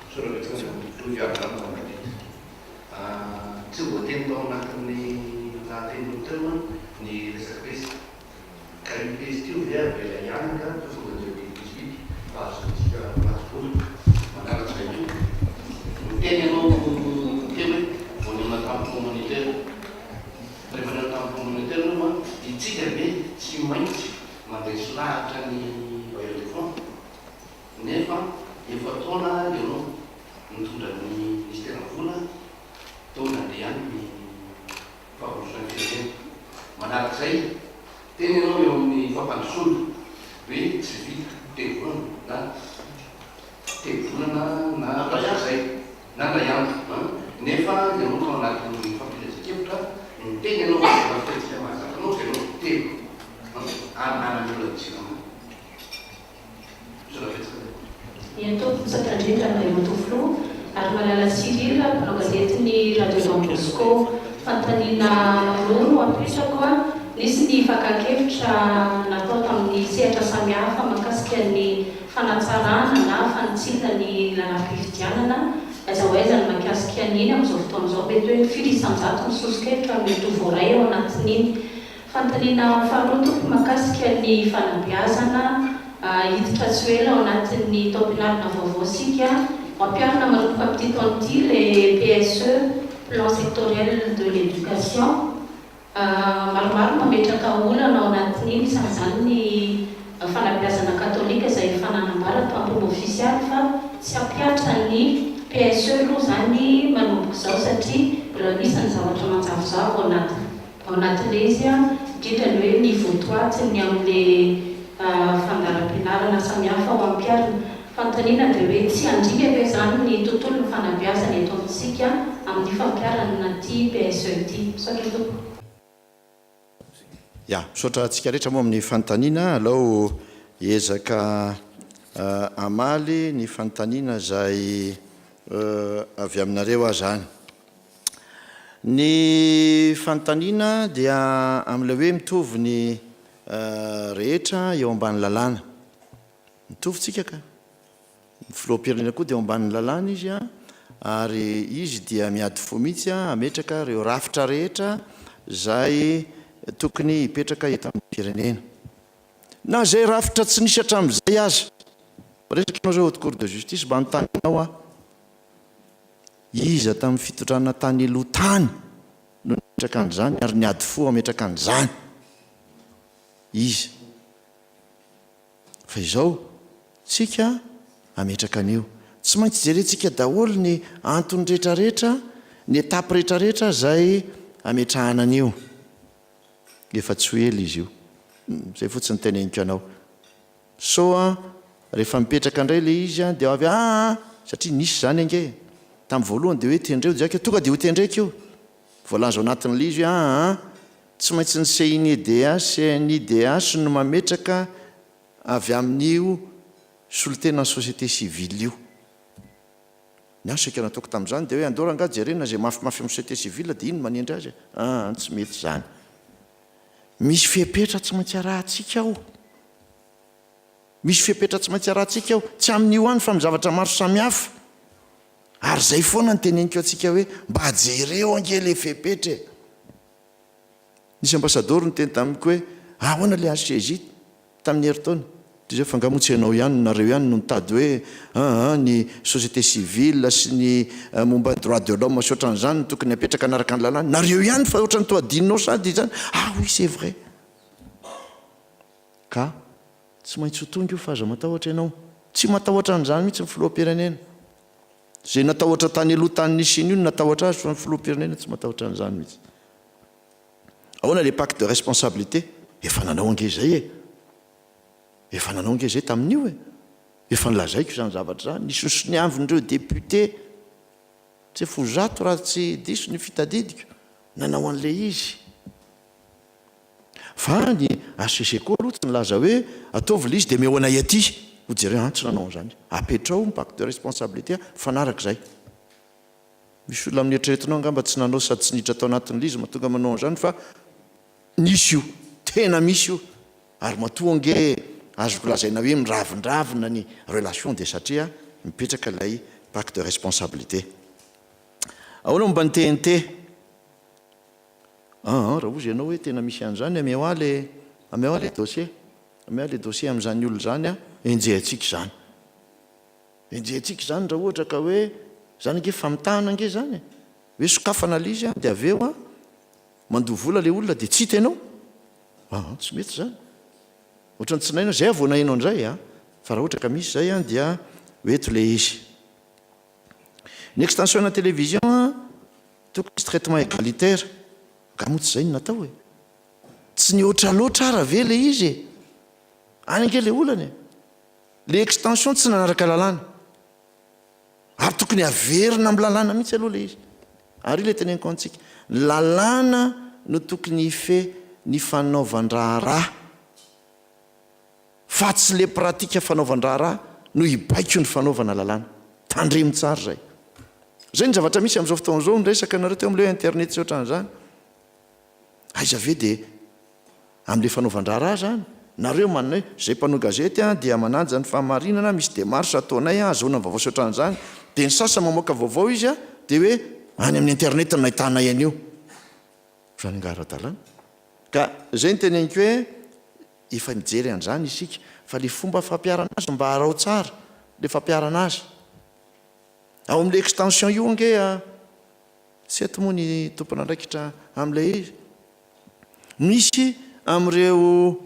Misaotra betsaka Andriamatoa Filoha hiaro ny Madrid. Tsy voateny tao anatin'ny lahateninao teo ny resaka pesta. Ka io pesta io ve avela ihany angaha toa tonga 2018 fa azontsika mpamatsy vola? Manaraka izay koa, niteny ianao teo hoe vao nihaona tamin'ny Fonds monétaire. Rehefa nihaona tamin'ny Fonds monétaire ianao an, itsika ve tsy maintsy mandresy lahatra ny bailleurs de fonds? Nefa efa taona ianao nitondra ny minisiteran'ny vola teo nandeha ihany ny fampandrosoana ny firenena. Manarak'izay, teny ianao eo amin'ny fampandrosoana hoe tsy vita telo volana na telo volana na ohatran'izay na indray andro an! Nefa ianao tao anatin'ny fampielezan-kevitra niteny ianao fa izay fihetsika mahazatra anao izay ianao telo an! Ary nanana olana jirama. Ny tompoko misaotra indrindra Andriamatoa Filoha ary Malala Cyril mpanao gazetin'ny Radio Don Bosco. Fanontaniana roa no apetrako. Nisy ny fakan-kevitra natao tamin'ny sehatra samihafa mahakasika ny fanatsarana na fanitsiana ny lalàm-pifidianana. Aiza ho aiza ny mahakasika an'iny amin'izao fotoana izao? Mety hoe firy isan-jato ny soso-kevitra no mety ho voaray ao anatin'iny? Fanontaniana faharoa tompoko mahakasika ny fanabeazana, hiditra tsy ho ela ao anatin'ny taom-pianarana vaovao isika, ho ampiharina manomboka amin'ity taona ity ilay PSE, Plan Sectoriel de l'Education. Maromaro no mametraka olana ao anatin'iny, isan'izany ny fanabeazana katolika izay efa nanambara tamin'ny fomba ofisialy fa tsy hampihatra ny PSE aloha izany manomboka izao satria mbola misy ny zavatra manjavozavo ao anatin'ny Ao anatin'ilay izy, indrindra ny hoe ny votoatiny amin'ilay fandaharam-pianarana samihafa ho ampiharina. Fanontaniana dia hoe tsy handringa ve izany ny tontolon'ny fanabeazana eto amintsika amin'ny fampiharana ity PSE ity? Misaotra tompoko. Ya, misaotra antsika rehetra moa amin'ny fanontaniana. Alao hiezaka hamaly ny fanontaniana izay avy aminareo aho izany. Ny fanontaniana dia amin'ilay hoe mitovy ny rehetra eo ambany lalàna. Mitovy tsika ka. Ny filoham-pirenena koa dia eo ambanin'ny lalàna izy ary izy dia miady fo mihitsy hametraka ireo rafitra rehetra izay tokony hipetraka eto amin'ny firenena. Na izay rafitra tsy nisy hatramin'izay aza. Miresaka ianao izao haute cour de justice, mba hanontany anao aho. Iza tamin'ny fitondrana tany aloha tany no nametraka an'izany ary niady fo hametraka an'izany? Iza? Fa izao, tsika hametraka an'io. Tsy maintsy jerentsika daholo ny antony rehetrarehetra, ny étape rehetrarehetra izay hametrahana an'io. Efa tsy ho ela izy io. Izay fotsiny teneniko anao. Sao an, rehefa mipetraka indray ilay izy an, dia avy aa, satria nisy izany ange e. Tamin'ny voalohany dia hoe tendreo Jack, tonga dia hotendreko io. Voalaza ao anatin'ilay izy hoe aa, tsy maintsy ny CNIDH, CNIDH no mametraka avy amin'io solontenan'ny société civile io. Ny ahy saika nataoko tamin'izany dia hoe andao rangaha jerena izay mafimafy amin'ny société civile dia iny no manendry azy e. Aa, tsy mety izany. Misy fepetra tsy maintsy arahantsika ao. Misy fepetra tsy maintsy arahantsika ao. Tsy amin'io ihany fa amin'ny zavatra maro samihafa. Ary izay foana no teneniko antsika hoe mba jereo ange ilay fepetra e. Nisy ambasadaoro niteny tamiko hoe ahoana ilay HCJ? Tamin'ny herintaona. Dia izay fa angaha moa tsy ianao ihany, nareo ihany no nitady hoe aa ny société civile sy ny momba ny droit de l'homme sy ohatran'izany no tokony hapetraka hanaraka ny lalàna. Nareo ihany fa ohatran'ny toa adinonao sady izany. Ah oui c'est vrai. Ka tsy maintsy ho tonga io fa aza matahotra ianao. Tsy matahotra an'izany mihitsy ny filoham-pirenena. Izay natahotra tany aloha tany nisiany io no natahotra azy fa ny filoham-pirenena tsy matahotra an'izany mihitsy. Ahoana le pacte de responsabilité? Efa nanao ange izay e! Efa nanao ange izay tamin'io e! Efa nolazaiko izany zavatra izany, nisy nosoniavin'ireo député tsy efa ho zato raha tsy diso ny fitadidiko, nanao an'ilay izy. Fa ny HCC koa aloha tsy nilaza hoe ataovy ilay izy dia omeo anay aty ho jerena, an, tsy nanao an'izany. Apetraho ny pacte de responsabilité mifanaraka izay. Misy olona amin'ny eritreretinao angamba tsy nanao sady tsy niditra tao anatin'ilay izy mahatonga manao an'izany fa nisy io, tena misy io ary matoa ange azoko lazaina hoe miravindravina ny relation dia satria mipetraka ilay Pacte de responsabilité. Ahoana momba ny TNT? Aa, raha hozy ianao hoe tena misy an'izany, ameo ahy le, ameo ahy le dossier. Ameo ahy le dossier amin'izany olona izany an, enjehantsika izany. Enjehantsika izany raha ohatra ka hoe, izany ange famitahana ange izany e. Hoe sokafana ilay izy an, dia avy eo an, mandoa vola ilay olona dia tsy hita ianao. Aa, tsy mety izany. Ohatran'ny tsy naheno, izay aho vao naheno an'izay an. Fa raha ohatra ka misy izay an, dia ho eto ilay izy. Ny extension-na télévision an, tokony hisy traitement égalitaire. Angaha moa tsy izay no natao e? Tsy nihoatra loatra ara ve ilay izy e? Any ange ilay olana e! Ilay extension tsy nanaraka lalàna. Ary tokony haverina amin'ny lalàna mihitsy aloha ilay izy. Ary io ilay teneniko antsika. Ny lalàna no tokony hifehy ny fanaovan-draharaha fa tsy ilay pratika fanaovan-draharaha no hibaiko ny fanaovana lalàna. Tandremo tsara izay. Izay ny zavatra misy amin'izao fotoana izao, niresaka nareo teo amin'ilay hoe internet sy ohatran'izany. Aiza ve dia amin'ilay fanaovan-draharaha izany? Nareo manana hoe, izay mpanao gazety dia manaja ny fahamarinana, misy démarche ataonay ahazoana ny vaovao sy ohatran'izany. Dia ny sasany mamoaka vaovao izy dia hoe any amin'ny internet no nahitanay an'io. Izany angaha ara-dalàna? Ka izay no teneniko hoe efa mijery an'izany isika fa ilay fomba fampiharana azy mba araho tsara ilay fampiharana azy. Ao amin'ilay extension io ange Tsy eto moa ny tompon'andraikitra amin'ilay izy. Misy amin'ireo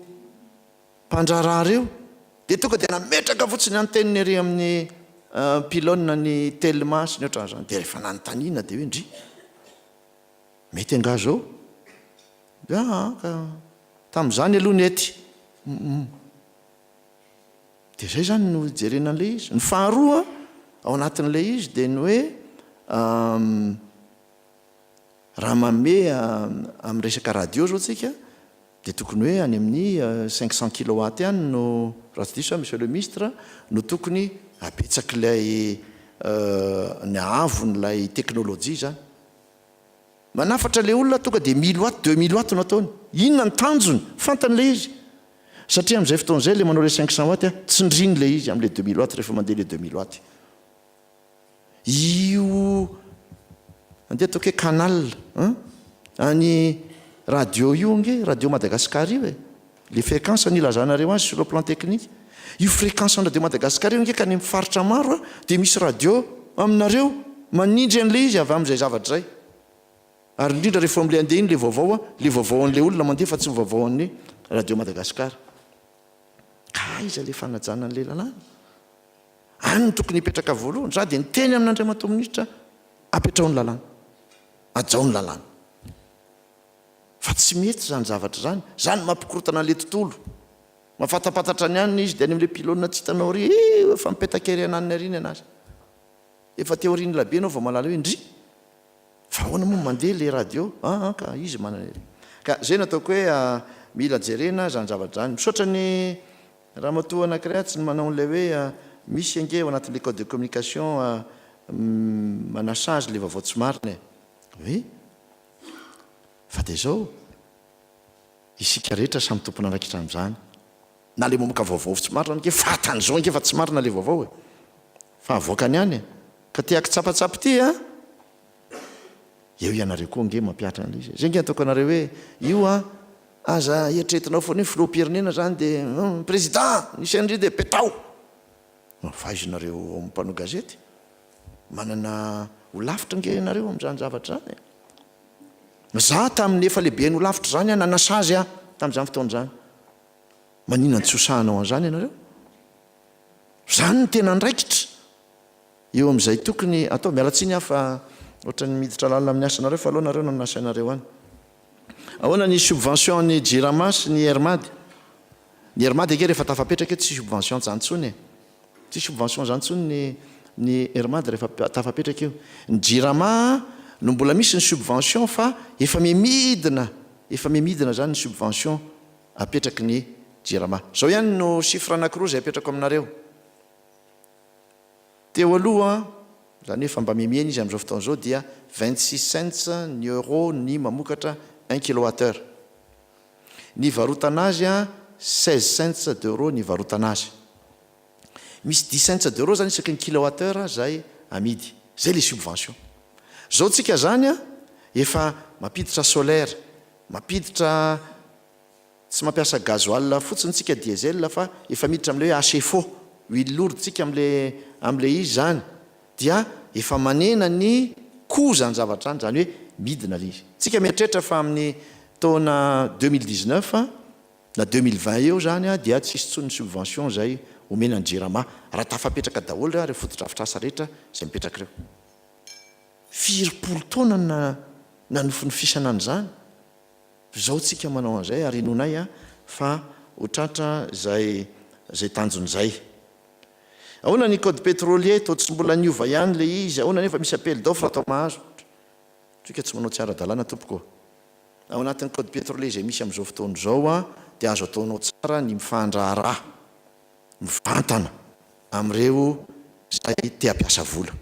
mpandraharaha ireo dia tonga dia nametraka fotsiny antenne ery amin'ny pylône ny Telma sy ny ohatran'izany. Dia rehefa nanontaniana dia hoe ndry, mety angaha izao? Dia aa ka tamin'izany aloha nety. Dia izay izany no ijerena an'ilay izy. Ny faharoa ao anatin'ilay izy dia ny hoe raha manome amin'ny resaka radio izao tsika dia tokony hoe any amin'ny 500 kilowatt any no, raha tsy diso aho Monsieur le Ministre, no tokony habetsak'ilay ny haavon'ilay teknolojia izany. Manafatra ilay olona tonga dia mille watt, 2000 watt no ataony. Inona ny tanjony? Fantany ilay izy. Satria amin'izay fotoana izay ilay manao ilay 500 watt tsindriny ilay izy amin'ilay 2000 watt rehefa mandeha ilay 2000 watt. Io andeha ataoko hoe canal hein, any radio io ange, radio Madagascar io e. Le fréquence nilazanareo azy sur le plan technique. Io fréquence an'i radio Madagascar io ange ka any amin'ny faritra maro dia misy radio aminareo manindry an'ilay izy avy amin'izay zavatra izay. Ary indrindra rehefa amin'ilay andeha iny ilay vaovao, ilay vaovao an'ilay olona mandeha fa tsy ny vaovao an'ny radio Madagascar. Ka aiza ilay fanajana an'ilay lalàna? Any no tokony hipetraka voalohany. Za dia niteny amin'Andriamatoa Minisitra, apetraho ny lalàna. Hajao ny lalàna. Fa tsy mety izany zavatra izany. Izany no mampikorontana an'ilay tontolo. Mahafatapatatra ny anona izy dia any amin'ilay pylône tsy hitanao ary eo efa mipetaka ery ananona ery ny anazy. Efa teo aorian'ny labe ianao vao mahalala hoe ndry! Fa ahoana moa mandeha ilay radio? An an ka izy manana ery. Ka izay no ataoko hoe mila jerena izany zavatra izany. Misaotra ny ramatoa anankiray atsy ny manao an'ilay hoe misy ange ao anatin'ilay code de communication manasazy ilay vaovao tsy marina e. Oui. Fa dia izao, isika rehetra samy tompon'andraikitra amin'izany. Na ilay mamoaka vaovao tsy marina ange, fantany izao ange fa tsy marina ilay vaovao e. Fa avoakany ihany e. Ka te hakitsapatsapa ity an! Eo ianareo koa ange mampihatra an'ilay izy e. Izay ange ataoko anareo hoe, io an, aza eritreretinao foana hoe filoham-pirenena izany dia, hum, président, nisy an'ireo dia petao! Fahaizanareo ao amin'ny mpanao gazety. Manana holafitra ange ianareo amin'izany zavatra izany e. Za tamin'ny efa lehiben'ny holafitra izany aho nanasazy aho tamin'izany fotoana izany. Maninona no tsy ho sahanao an'izany ianareo? Izany no tena andraikitra eo amin'izay tokony atao. Miala tsiny aho fa ohatran'ny miditra lalina amin'ny asanareo fa aleo nareo no nasainareo any. Ahoana ny subvention an'ny Jirama sy ny Air Mad? Ny Air Mad ange rehefa tafapetraka eo tsy subvention izany intsony e. Tsy subvention izany intsony ny ny Air Mad rehefa tafapetraka io. Ny Jirama no mbola misy ny subvention fa efa miha-midina, efa miha-midina izany ny subvention apetraky ny Jirama. Izao ihany no chiffre anankiroa izay apetrako aminareo. Teo aloha, izany hoe efa mba miha-mihena izy amin'izao fotoana izao dia 26 cents ny euro ny mamokatra un kilowatt heure. Ny ivarotana azy 16 cents d'euro ny ivarotana azy. Misy dix cents d'euro zany isaky ny kilowatt heure zay amidy. Zay le subvention. Zao tsika zany a, efa mampiditra solaire, mampiditra, tsy mampiasa gasoil fotsiny tsika diesel fa efa miditra amle hoe HFO, huile lourde tsika amle amle izy zany dia efa manena ny coût zany zavatra zany, zany hoe midina le izy. Tsika mieritreritra fa amin'ny taona 2019 na 2020 eo zany dia tsy hisy intsony ny subvention izay omena ny Jirama raha tafapetraka daholo ireo fotodrafitrasa rehetra izay mipetraka ireo. Firy-polo taona no nanofinofisana an'izany, izao tsika manao an'izay ary inoanay fa ho tratra izay izay tanjona izay. Ahoana ny code pétrolier, toa tsy mbola niova ihany ilay izy, ahoana nefa misy appel d'offre atao mahazo? Tsika tsy manao tsy ara-dalàna tompoko ô. Ao anatin'ny code pétrolier izay misy amin'izao fotoana izao dia azo ataonao tsara ny mifandraharaha mivantana amin'ireo izay te hampiasa vola.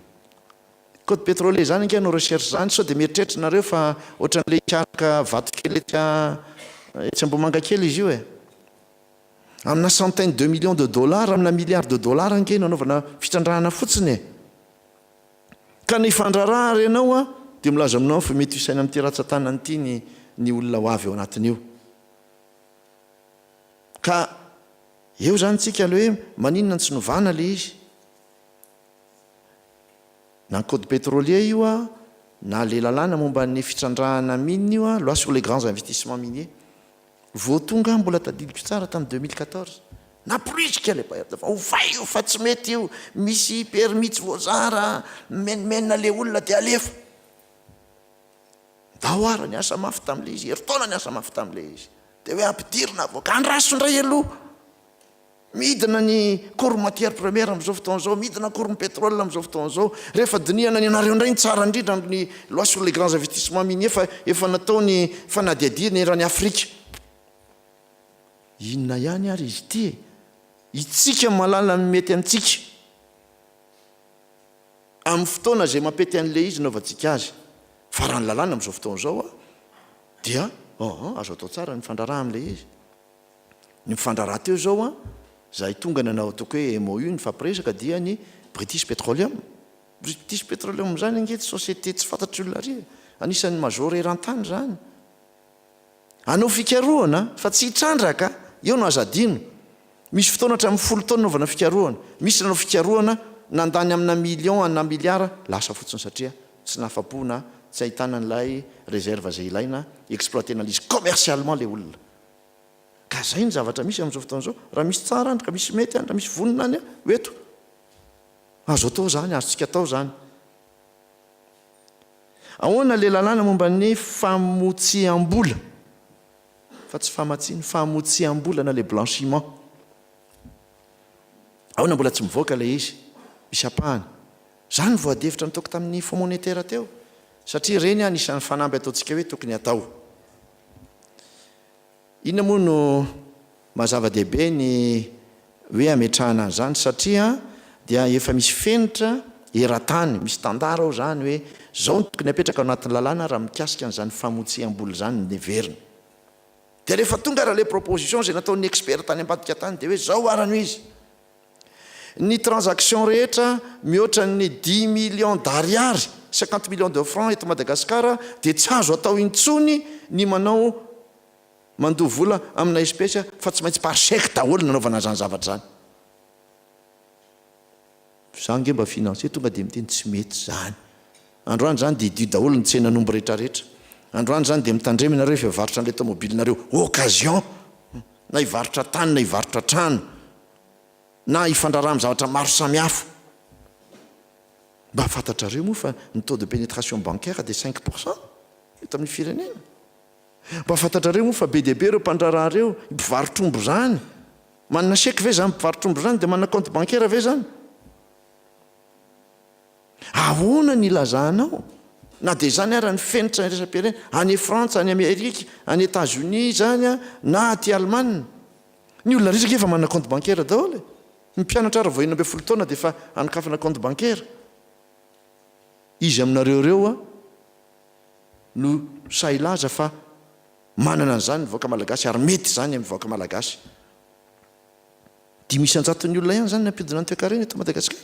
Code pétrolier izany ange hanao recherche izany sao dia mieritreritra nareo fa ohatran'ilay hikaroka vatokely etsy etsy Ambohimangakely izy io e. Amina centaine de millions de dollars, amina milliards de dollars ange no anaovana fitrandrahana fotsiny e. Ka ny hifandraharaha ary ianao an, dia milaza aminao aho fa mety hisaina amin'ity ratsan-tanana ity ny ny olona ho avy ao anatin'io. Ka eo izany tsika le hoe maninona no tsy novana le izy? Na ny code pétrolier io an, na le lalàna momba ny fitrandrahana mine io an, loi sur les grands investissements miniers. Vao tonga aho mbola tadidiko tsara tamin'ny 2014. Namporisika ilay bailleur fa ovay io fa tsy mety io, misy permis tsy voazara, mimenomenona le olona dia alefa. Ndao ara niasa mafy tamin'ilay izy, herintaona niasa mafy tamin'ilay izy. Dia hoe ampidirina avoaka, andraso indray aloha. Midina ny cours matière première amin'izao fotoana izao, midina cours ny pétrole amin'izao fotoana izao. Rehefa dinihana ny anareo indray ny tsara indrindra amin'ny loi sur les grands investissements miniers fa efa natao ny fanadihadiana eran'i Afrika. Inona ihany ary izy ity e? Itsika mahalala ny mety antsika. Amin'ny fotoana izay mampety an'ilay izy naovantsika azy. Fa raha ny lalàna amin'izao fotoana izao dia azo atao tsara ny mifandraharaha amin'ilay izy. Ny mifandraharaha teo izao an, izahay tonga nanao ataoko hoe MOU nifampiresaka dia ny British Petroleum. British Petroleum izany ange tsy société tsy fantatry olona ary e. Anisan'ny major eran-tany izany. Hanao fikarohana fa tsy hitrandraka, eo no aza adino. Misy fotoana hatramin'ny folo taona nanaovana fikarohana. Misy nanao fikarohana nandany amina millions ana milliards lasa fotsiny satria tsy nahafapo na tsy ahitana an'ilay réserve izay ilaina hi-exploiter-na ilay izy commercialement ilay olona. Ka zay ny zavatra misy amin'izao fotoana izao. Raha misy tsara any, ka misy mety any, raha misy vonona any, ho eto. Azo atao izany, azontsika atao izany. Ahoana ilay lalàna momba ny famotsiam-bola? Fa tsy famatsiana, famotsiam-bola na ilay blanchiment. Ahoana mbola tsy mivoaka ilay izy? Misy ampahany. Izany no voadihevitra nataoko tamin'ny Fonds monétaire teo. Satria ireny anisan'ny fanamby ataontsika hoe tokony hatao. Inona moa no maha zava-dehibe ny hoe ametrahana an'izany satria dia efa misy fenitra eran-tany, misy standard ao izany hoe izao no tokony apetraka ao anatin'ny lalàna raha mikasika an'izany famotsiam-bola izany ny heverina. Dia rehefa tonga ary ilay proposition izay nataon'ny expert tany ambadika tany dia hoe izao ary no izy. Ny transaction rehetra mihoatra ny dix millions d'ariary, cinquante millions de francs eto Madagasikara dia tsy azo atao intsony ny manao mandoa vola amina espèce fa tsy maintsy par chèque daholo ny anaovana an'izany zavatra izany. Za ange mba financier tonga dia miteny tsy mety izany. Androany izany dia idio daholo ny tsenan'omby rehetrarehetra. Androany izany dia mitandrema ianareo rehefa hivarotra an'ilay tomobilinareo occasion na hivarotra tany na hivarotra trano. na hifandraharaha amin'ny zavatra maro samihafa. Mba fantatrareo moa fa ny taux de pénétration bancaire dia cinq pour cent eto amin'ny firenena? Mba fantatrareo moa fa be dia be ireo mpandraharaha ireo, mpivarotr'omby izany? Manana chèque ve izany mpivarotr'omby izany dia manana compte bancaire ve izany? Ahoana ny ilazanao? Na dia izany ara ny fenitra iraisam-pirenena, any Frantsa, any Amerika, any Etats-Unis izany na aty Alemana. Ny olona rehetra ange efa manana compte bancaire daholo e! Ny mpianatra ary vao 16 taona dia efa anokafana compte bancaire. Iza aminareo ireo no sahy hilaza fa manana an'izany ny vahoaka malagasy ary mety izany amin'ny vahoaka malagasy? 5% ny olona ihany izany ny hampiodina ny toekarena eto Madagasikara.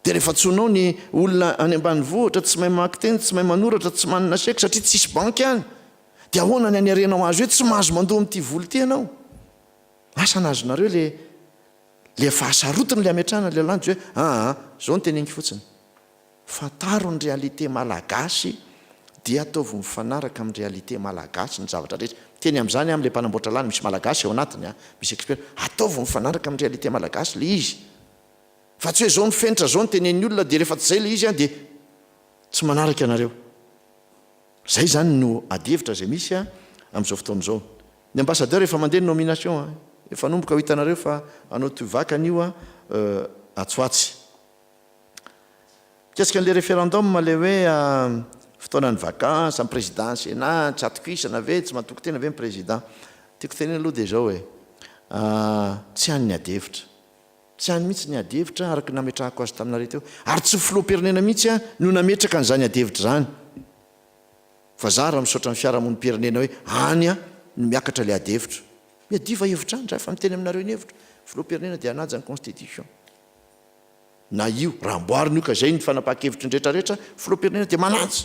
Dia rehefa antsoinao ny olona any ambanivohitra tsy mahay mamaky teny, tsy mahay manoratra, tsy manana chèque satria tsisy banky any, dia ahoana ny hanerenao azy hoe tsy mahazo mandoa amin'ity vola ity ianao? Asa na azonareo le le fahasarotiny le hametrahana le lalàna dia hoe aa zao no teneniko fotsiny. Fantaro ny réalité malagasy dia ataovy mifanaraka amin'ny réalité malagasy ny zavatra rehetra. Miteny amin'izany aho amin'ilay mpanamboatra lalana, misy malagasy ao anatiny an, misy expert, ataovy mifanaraka amin'ny réalité malagasy ilay izy. Fa tsy hoe zao ny fenitra, zao ny tenenin'ny olona dia rehefa tsy izay ilay izy an dia tsy manaraka ianareo. Izay izany no adihevitra izay misy amin'izao fotoana izao. Ny ambassadeur efa mandeha ny nomination an, efa hanomboka ho hitanareo fa hanao tohivakana io an atsy ho atsy. Mikasika an'ilay référendum ilay hoe fotoanan'ny vacances, ny président Sénat, tsy atokisana ve, tsy matoky tena ve ny président. Tiako tenena aloha dia izao e, tsy any ny adihevitra. Tsy any mihitsy ny adihevitra araka ny nametrahako azy taminareo teo. Ary tsy ny filoham-pirenena mihitsy no nametraka an'izany adihevitra izany. Fa za raha misaotra ny fiarahamonim-pirenena hoe any no miakatra ilay adihevitra. Miadiva hevitra any za fa miteny aminareo ny hevitro. Filoham-pirenena dia hanaja ny constitution. Na io, raha amboarina io ka izay ny fanapahan-kevitry ny rehetra rehetra, filoham-pirenena dia manaja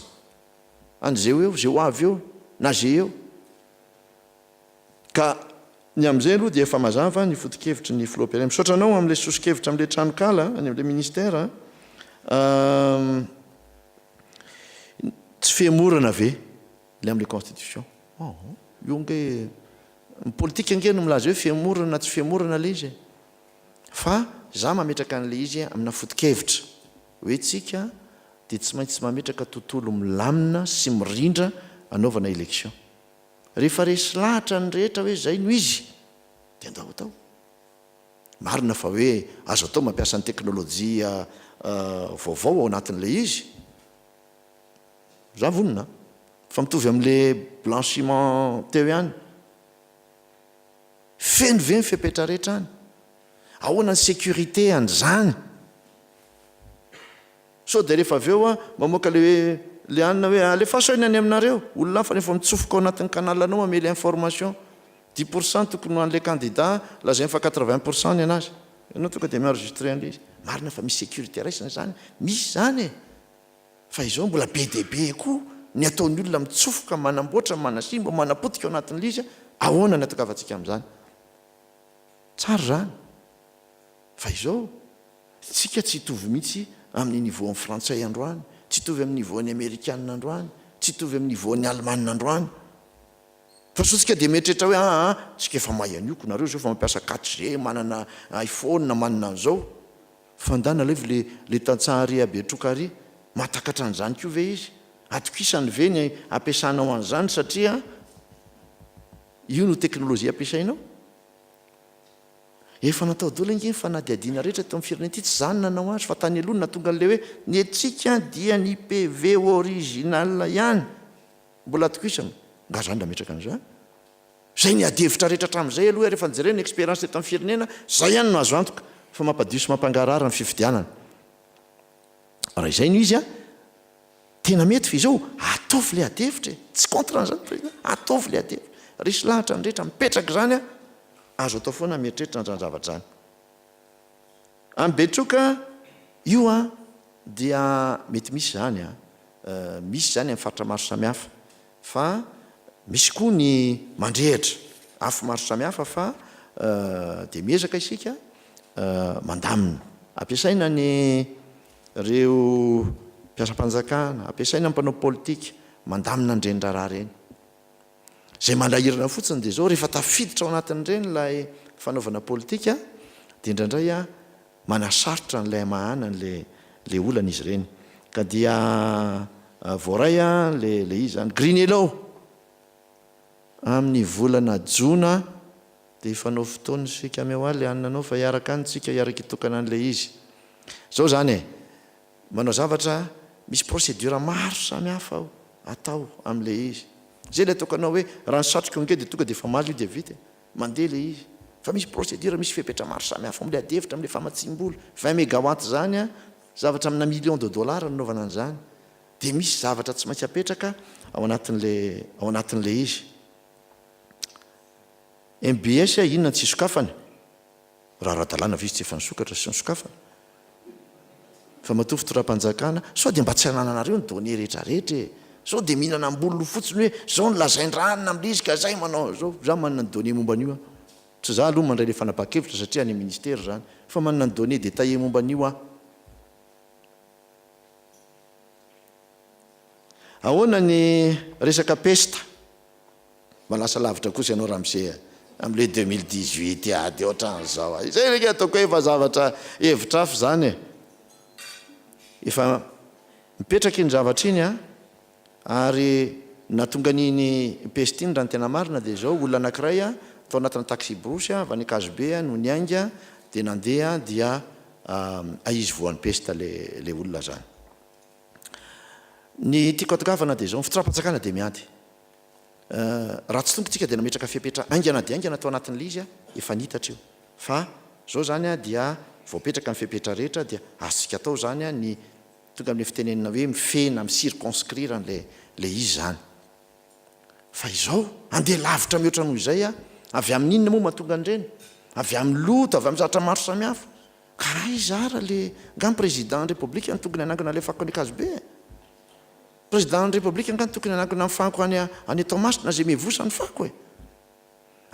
an'izay ho eo, izay ho avy eo, na izay eo. Ka ny amin'izay aloha dia efa mazava ny foto-kevitry ny filoham-pirenena. Misaotra anao amin'ilay soso-kevitra amin'ilay tranonkala any amin'ilay ministère. Tsy fihemorana ve ilay amin'ilay constitution? Io ange, ny politika ange no milaza hoe fihemorana na tsy fihemorana ilay izy e. Fa za mametraka an'ilay izy amina foto-kevitra hoe tsika dia tsy maintsy mametraka tontolo milamina sy mirindra anaovana élection. Rehefa resy lahatra ny rehetra hoe izay no izy dia andao atao. Marina fa hoe azo atao mampiasa ny teknolojia vaovao ao anatin'ilay izy. Za vonona fa mitovy amin'ilay blanchiment teo ihany. Feno ve ny fepetra rehetra any? Ahoana ny sécurité an'izany? Sao dia rehefa avy eo aho mamoaka le hoe le anona hoe alefaso aina any aminareo, olona hafa nefa mitsofoka ao anatin'ny canal anao mamely information, dix pour cent tokony ho an'le candidat lazainy fa quatre vingt pour cent ny anazy, ianao tonga dia mi-enregistrer an'le izy, marina fa misy sécurité raisina izany, misy izany e! Fa izao mbola be dia be koa ny ataon'ny olona mitsofoka, manamboatra, manasimba, manapotika ao anatin'le izy, ahoana ny atongavantsika amin'izany? Tsara izany, fa izao. Tsika tsy hitovy mihitsy amin'ny niveau an'ny frantsay androany, tsy hitovy amin'ny niveau an'ny amerikana androany, tsy hitovy amin'ny niveau an'ny alemana androany. Fa sao tsika dia mieritreritra hoe aa tsika efa mahay an'io ko nareo zao efa mampiasa quatre G, manana iPhone, manana an'izao. Fa ndana alaivo le le tantsaha ary à Betroka ary, mahatakatra an'izany koa ve izy? Atokisany ve ny ampiasanao an'izany satria io no teknolojia ampiasainao? Efa natao daholo ange ny fanadihadiana rehetra teto amin'ny firenena ity, tsy za no nanao azy fa tany aloha no nahatonga an'ilay hoe ny antsika dia ny PV original ihany. Mbola atokisana? Nga za nametraka an'izany? Zay ny ady hevitra rehetra hatramin'izay aloha rehefa nojerena ny expérience teto amin'ny firenena, zay ihany no azo antoka fa mampadio sy mampangarahara ny fifidianana. Raha izay no izy an, tena mety fa izao ataovy ilay ady hevitra e, tsy contre an'izany président, ataovy ilay ady hevitra, resy lahatra ny rehetra, mipetraka izany an, Azo atao foana mieritreritra an'izany zavatra izany. Any Betroka io an dia mety misy izany an, misy izany amin'ny faritra maro samihafa fa misy koa ny mandrehitra afo maro samihafa fa dia miezaka isika mandamina. Ampiasaina ny ireo mpiasam-panjakana, ampiasaina ny mpanao politika mandamina an'ireny raharaha ireny. Izay manahirana fotsiny dia izao, rehefa tafiditra ao anatin'ireny ilay fanaovana politika dia indraindray manasarotra an'ilay hamahana an'ilay ilay olana izy ireny. Ka dia voaray ilay ilay izy izany. Green Yellow! Amin'ny volana jona dia hifanao fotoana isika ameo ahy ilay hanina anao fa hiaraka any tsika hiaraka hitokana an'ilay izy. Izao izany e! Manao zavatra misy procédure maro samy hafa ao atao amin'ilay izy. Izay ilay ataoko anao hoe raha ny satriko ange dia tonga dia efa omaly io dia vita e. Mandeha ilay izy. Fa misy procédure, misy fepetra maro samy hafa amin'ilay adihevitra, amin'ilay famatsiam-bola. 20 mégawatt izany an, zavatra amina millions de dollars no nanaovana an'izany. Dia misy zavatra tsy maintsy apetraka ao anatin'ilay ao anatin'ilay izy. MBS inona no tsy isokafany? Raha ara-dalàna ve izy tsy efa nisokatra sy nosokafana? Fa matoa fitondram-panjakana, sao dia mba tsy anananareo ny données rehetra rehetra e! Sao dia mihinana ambolony fotsiny hoe zao no lazain-dranona amin'ilay izy ka zay manao an'izao. Za manana ny données momba an'io aho. Tsy za aloha mandray ilay fanapahan-kevitra satria any amin'ny ministera izany. Fa manana ny données détaillées momba an'io aho. Ahoana ny resaka pesta? Mba lasa lavitra kosa ianao ramose a! Amin'ilay 2018 a! Dia ohatran'izao a! Izay ve ataoko hoe efa zavatra hevitra hafa izany e! Efa mipetraka iny zavatra iny a! Ary nahatonga an'iny peste iny raha ny tena marina dia izao, olona anankiray a, tao anatina taxi-brousse avy any Ankazobe no niainga dia nandeha dia izy voan'ny peste ilay olona izany. Ny tiako hatongavana dia izao, ny fitondram-panjakana dia miady. Raha tsy tonga tsika dia nametraka fepetra haingana dia haingana tao anatin'ilay izy, efa nitatra io. Fa izao izany dia voapetraka ny fepetra rehetra dia azontsika atao izany ny tonga amin'ilay fitenenana hoe mifehy na mi-circonscrire an'ilay izy izany. Fa izao, handeha lavitra mihoatra noho izay aho. Avy amin'ny inona moa mahatonga an'ireny? Avy amin'ny loto, avy amin'ny zavatra maro samihafa. Ka aiza ara le, nga ny président ny république no tokony hanangona le fako any Ankazobe e? Président ny république nga no tokony hanangona ny fako any any Toamasina ze mivosa ny fako e?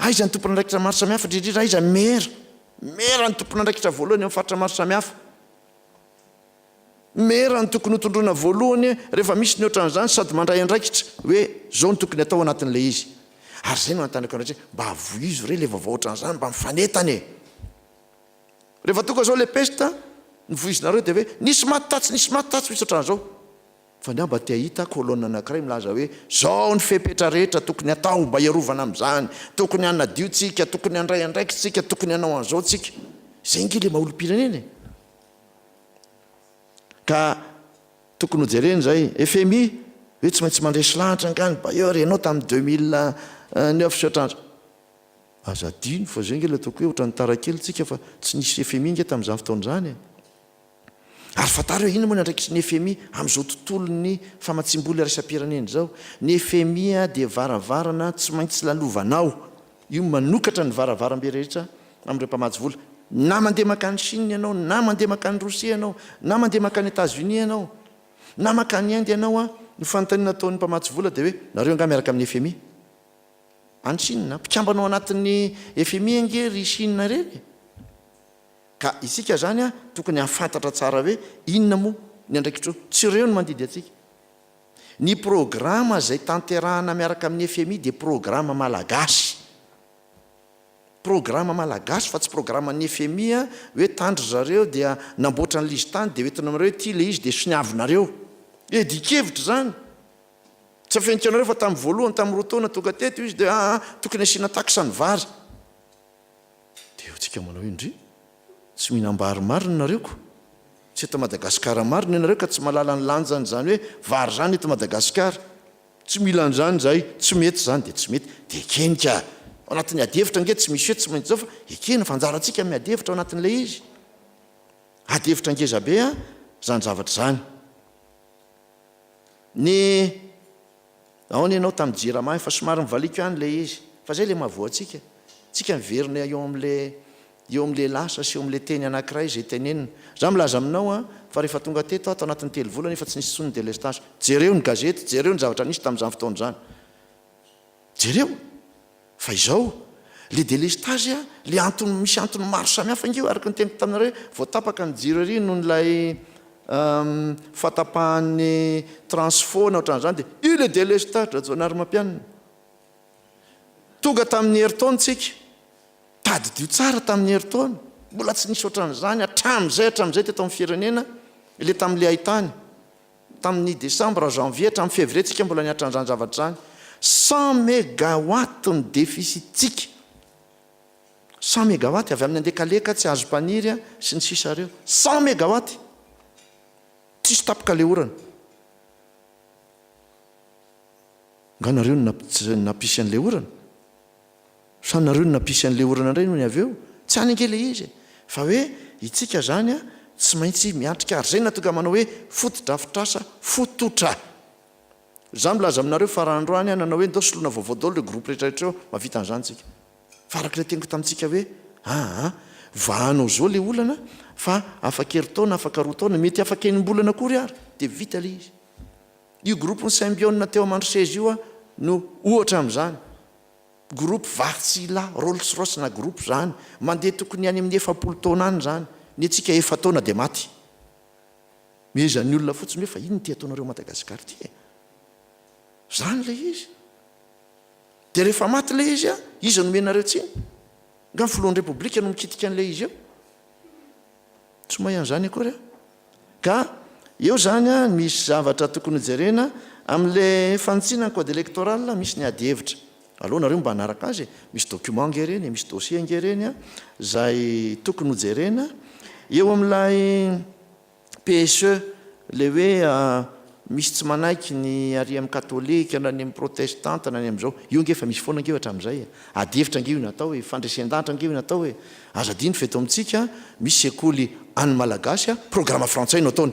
Aiza ny tompon'andraikitra maro samihafa indrindrindra aiza ny maire? Maire ny tompon'andraikitra voalohany amin'ny faritra maro samihafa. Maire no tokony hotondroina voalohany rehefa misy ny ohatran'izany sady mandray andraikitra hoe zao no tokony atao anatin'ilay izy. Ary zay no anontaniako anareo hoe mba avoizo re le vaovao ohatran'izany mba mifanentana e! Rehefa tonga zao le peste, ny voizinareo dia hoe nisy maty tatsy, nisy maty tatsy, misy ohatran'izao. Fa ny ahy mba te hahita colonne anankiray milaza hoe zao ny fepetra rehetra tokony atao mba hiarovana amin'izany, tokony hanadio tsika, tokony handray andraikitra tsika, tokony hanao an'izao tsika. Izay ange le maha olom-pirenena e! Ka tokony ho jerena izay. Fmi hoe tsy maintsy mandresy lahatra angaha ny bailleur ianao tamin'ny 2009 sy ohatran'izao. Aza adino fa zay nge le ataoko hoe ohatran'ny tara kely tsika fa tsy nisy fmi nge tamin'izany fotoana izany e! Ary fantaro hoe inona moa ny andraikitry ny fmi amin'izao tontolon'ny famatsiam-bola iraisam-pirenena izao. Ny fmi dia varavarana tsy maintsy lalovanao. Io manokatra ny varavarambe rehetra amin'ireo mpamatsy vola. Na mandeha mankany Chine ianao, na mandeha mankany Rosia ianao, na mandeha mankany Etats-Unis ianao, na mankany Inde ianao, ny fanontaniana ataon'ny mpamatsy vola dia hoe nareo angaha miaraka amin'ny fmi? Any Chine, mpikambana ao anatin'ny fmi ange ry Chine ireny e! Ka isika izany tokony hahafantatra tsara hoe inona moa ny andraikitr'ireo, tsy ireo no mandidy antsika. Ny programa izay tanterahana miaraka amin'ny fmi dia programa malagasy. Programa malagasy fa tsy programan'ny fmi hoe tandry zareo dia namboatra an'ilay izy tany dia hoentina aminareo hoe ity ilay izy dia soniavinareo. Edikevitra izany. Tsy afeniko anareo fa tamin'ny voalohany, tamin'ny roa taona tonga teto izy dia aa tokony asiana taxe ny vary. Dia eo tsika manao hoe ndry, tsy mihinam-bary marina nareo ko. Tsy eto Madagasikara marina ianareo ka tsy mahalala ny lanjan'izany hoe vary izany eto Madagasikara. Tsy mila an'izany izahay, tsy mety izany dia tsy mety. Dia ekeny ka. Ao anatin'ny adihevitra ange tsy misy hoe tsy maintsy izao fa ekena fa anjarantsika ny miady hevitra ao anatin'ilay izy. Ady hevitra ngeza be izany zavatra izany. Ny ahoana ianao tamin'ny jirama efa somary nivaliako ihany ilay izy fa zay ilay mahavoa antsika tsika miverina eo amin'ilay eo amin'ilay lasa sy eo amin'ilay teny anankiray izay tenenina za milaza aminao an fa rehefa tonga teto aho tao anatin'ny telo volana efa tsy nisy intsony ny délestage jereo ny gazety jereo ny zavatra nisy tamin'izany fotoana izany jereo Fa izao, le délestage a, le antony, misy antony maro samihafa ange io, araka ny teniko taminareo hoe vao tapaka ny jiro ery noho ilay fahatapahan'ny transfo na ohatran'izany dia io le délestage Rajaonarimampianina. Tonga tamin'ny herintaona tsika, tadidio tsara tamin'ny herintaona, mbola tsy nisy ohatran'izany hatramin'izay hatramin'izay teto amin'ny firenena, le tamin'le haitany. Tamin'ny desambra, janvier hatramin'ny février tsika mbola niatra an'izany zavatra izany. 100 megawatt ny déficit-tsika. 100 megawatt avy amin'ny Andekaleka, tsy azo mpaniry sy ny sisa ireo. 100 megawatt! Tsisy tapaka le orana. Nga nareo no nampisy an'le orana? Sa nareo no nampisy an'le orana indray nony avy eo? Tsy any ange le izy e! Fa hoe itsika zany a tsy maintsy miatrika ary zay nahatonga manao hoe fotodrafitrasa fototra. Za milaza aminareo fa raha androany aho nanao hoe ndao soloina vaovao daholo ireo groupe rehetra rehetra ireo mahavita an'izany tsika. Fa araka ilay teniko tamintsika hoe aa vahanao zao le olana fa afaka herintaona, afaka 2 taona, mety afaka enim-bolana akory ary dia vita ilay izy. Io groupe ny Symbione teo Mandroseza io no ohatra amin'izany. Groupe Wärtsilä, Rolls Royce na groupe izany, mandeha tokony any amin'ny 40 taona any izany. Ny antsika 4 taona dia maty. Mihezan'ny olona fotsiny hoe fa inona ity ataonareo Madagasikara ity e? Izany ilay izy. Dia rehefa maty ilay izy, iza no omenareo tsiny? Nga ny filohan'ny Repoblika no mikitika an'ilay izy eo? Tsy mahay an'izany akory aho. Ka eo izany misy zavatra tokony hojerena amin'ilay fanitsiana ny code électoral, misy ny ady hevitra. Aleo nareo mba hanaraka azy e! Misy document ange ireny e, misy dossier ange ireny izay tokony hojerena. Eo amin'ilay PSE, ilay hoe misy tsy manaiky ny ary amin'ny katolika na ny amin'ny protestanta na ny amin'izao, io ange efa misy foana ange io hatramin'izay e! Ady hevitra ange io natao e, fandresen-dahatra ange io natao e! Aza adino fa eto amintsika misy sekoly an'ny Malagasy programa frantsay no ataony.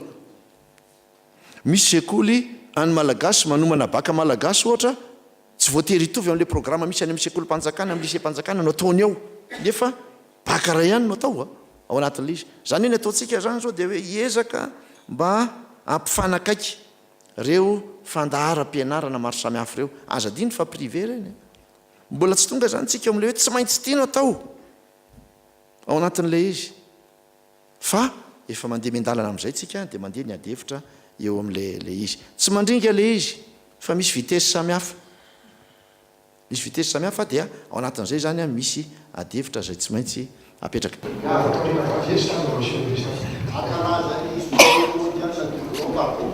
Misy sekoly an'ny Malagasy manomana baka malagasy ohatra, tsy voatery hitovy amin'ilay programa misy any amin'ny sekolim-panjakana, amin'ny lycée-mpanjakana no ataony ao. Nefa baka iray ihany no atao ao anatin'ilay izy. Izany hoe ny ataontsika izany izao dia hoe hiezaka mba hampifanakaiky ireo fandaharam-pianarana maro samihafa ireo. Aza adino fa privé ireny e. Mbola tsy tonga izany tsika eo amin'ilay hoe tsy maintsy ity no atao ao anatin'ilay izy. Fa efa mandeha miandalana amin'izay tsika dia mandeha ny ady hevitra eo amin'ilay ilay izy. Tsy mandringa ilay izy fa misy vitesse samihafa. Misy vitesse samihafa dia ao anatin'izay izany misy ady hevitra izay tsy maintsy apetraka. Miavaka tena vaventy tany Russie Russie. Hankalaza ny Journée mondiale du grand pardon.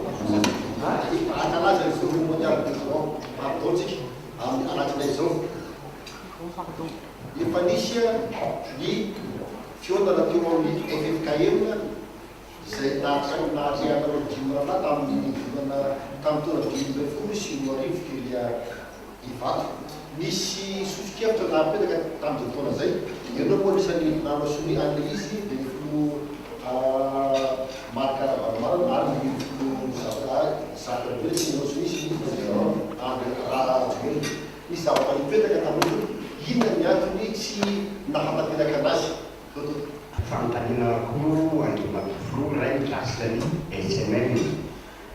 Hankalaza ny Journée mondiale du grand pardon tsika amin'ny alatsinainy izao. Efa nisy ny fihaonana teo amin'ny ffkm izay nahatrehanareo dimy rahalahy tamin'ny volana tamin'ny taona 2015 teny Ivato. Nisy soso-kevitra napetraka tamin'izay fotoana izay. Ianao moa anisan'ny nanao sonia an'ilay izy dia ny filoha Marc Ravalomanana ary ny filoha Jacques Rajoelina tsy nanao sonia sy ny président Andry Rajoelina. Nisy zavatra nipetraka tamin'io hoe inona ny antony tsy nahatanteraka anazy. Toto. Fanontaniana roa Andriamatoa Filoha, iray mikasika ny SMM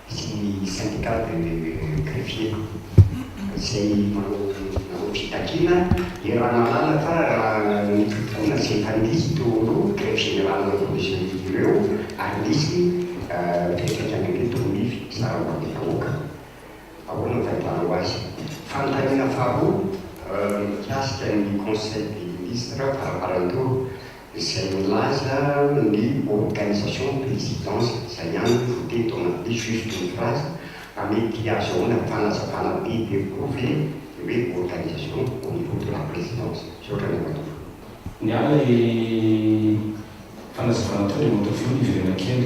sy ny syndicat de greffier izay manao nanao fitakiana iaraha-mahalala fa raha ny fitokoana izay efa nisy teo aloha grève générale nataon'izy ireo ary nisy fiantraikany lehibe teo amin'ny fisaraham-bahoaka. Ahoana ny fahitanao azy? Fanontaniana faharoa mikasika ny conseil des ministres farafarany teo izay milaza ny organisation présidence izay ihany no voateny tao anatin'ilay juste une phrase fa mety azahoana fanazavana bebe kokoa ve ny hoe organisation au niveau de la présidence? Misaotra Andriamatoa Filoha. Ny ahy ilay fanazavana teo Andriamatoa Filoha niverena kely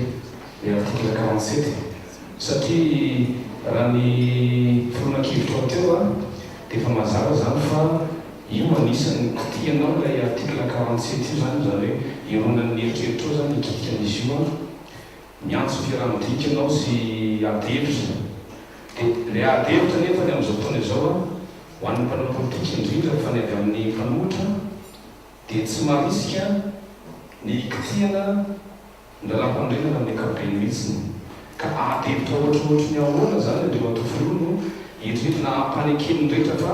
ilay article 47 satria raha ny fironan-kevitrao teo dia efa mazava izany fa io anisan'ny kitihanao ilay article 47 io izany, izany hoe ironan'ny eritreritrao izany hikitika an'izy io an, miantso fiaraha-midinika ianao sy ady hevitra. Dia ilay ady hevitra anefa ny amin'izao fotoana izao an, ho an'ny mpanao politika indrindra fa ny avy amin'ny mpanohitra dia tsy marisika ny hikitihana ny lalàmpanorenana amin'ny ankapobeny mihitsy. Ka ady hevitra ohatrohatry ny ahoana izany Andriamatoa Filoha no eritreretina hampanekeny ny rehetra fa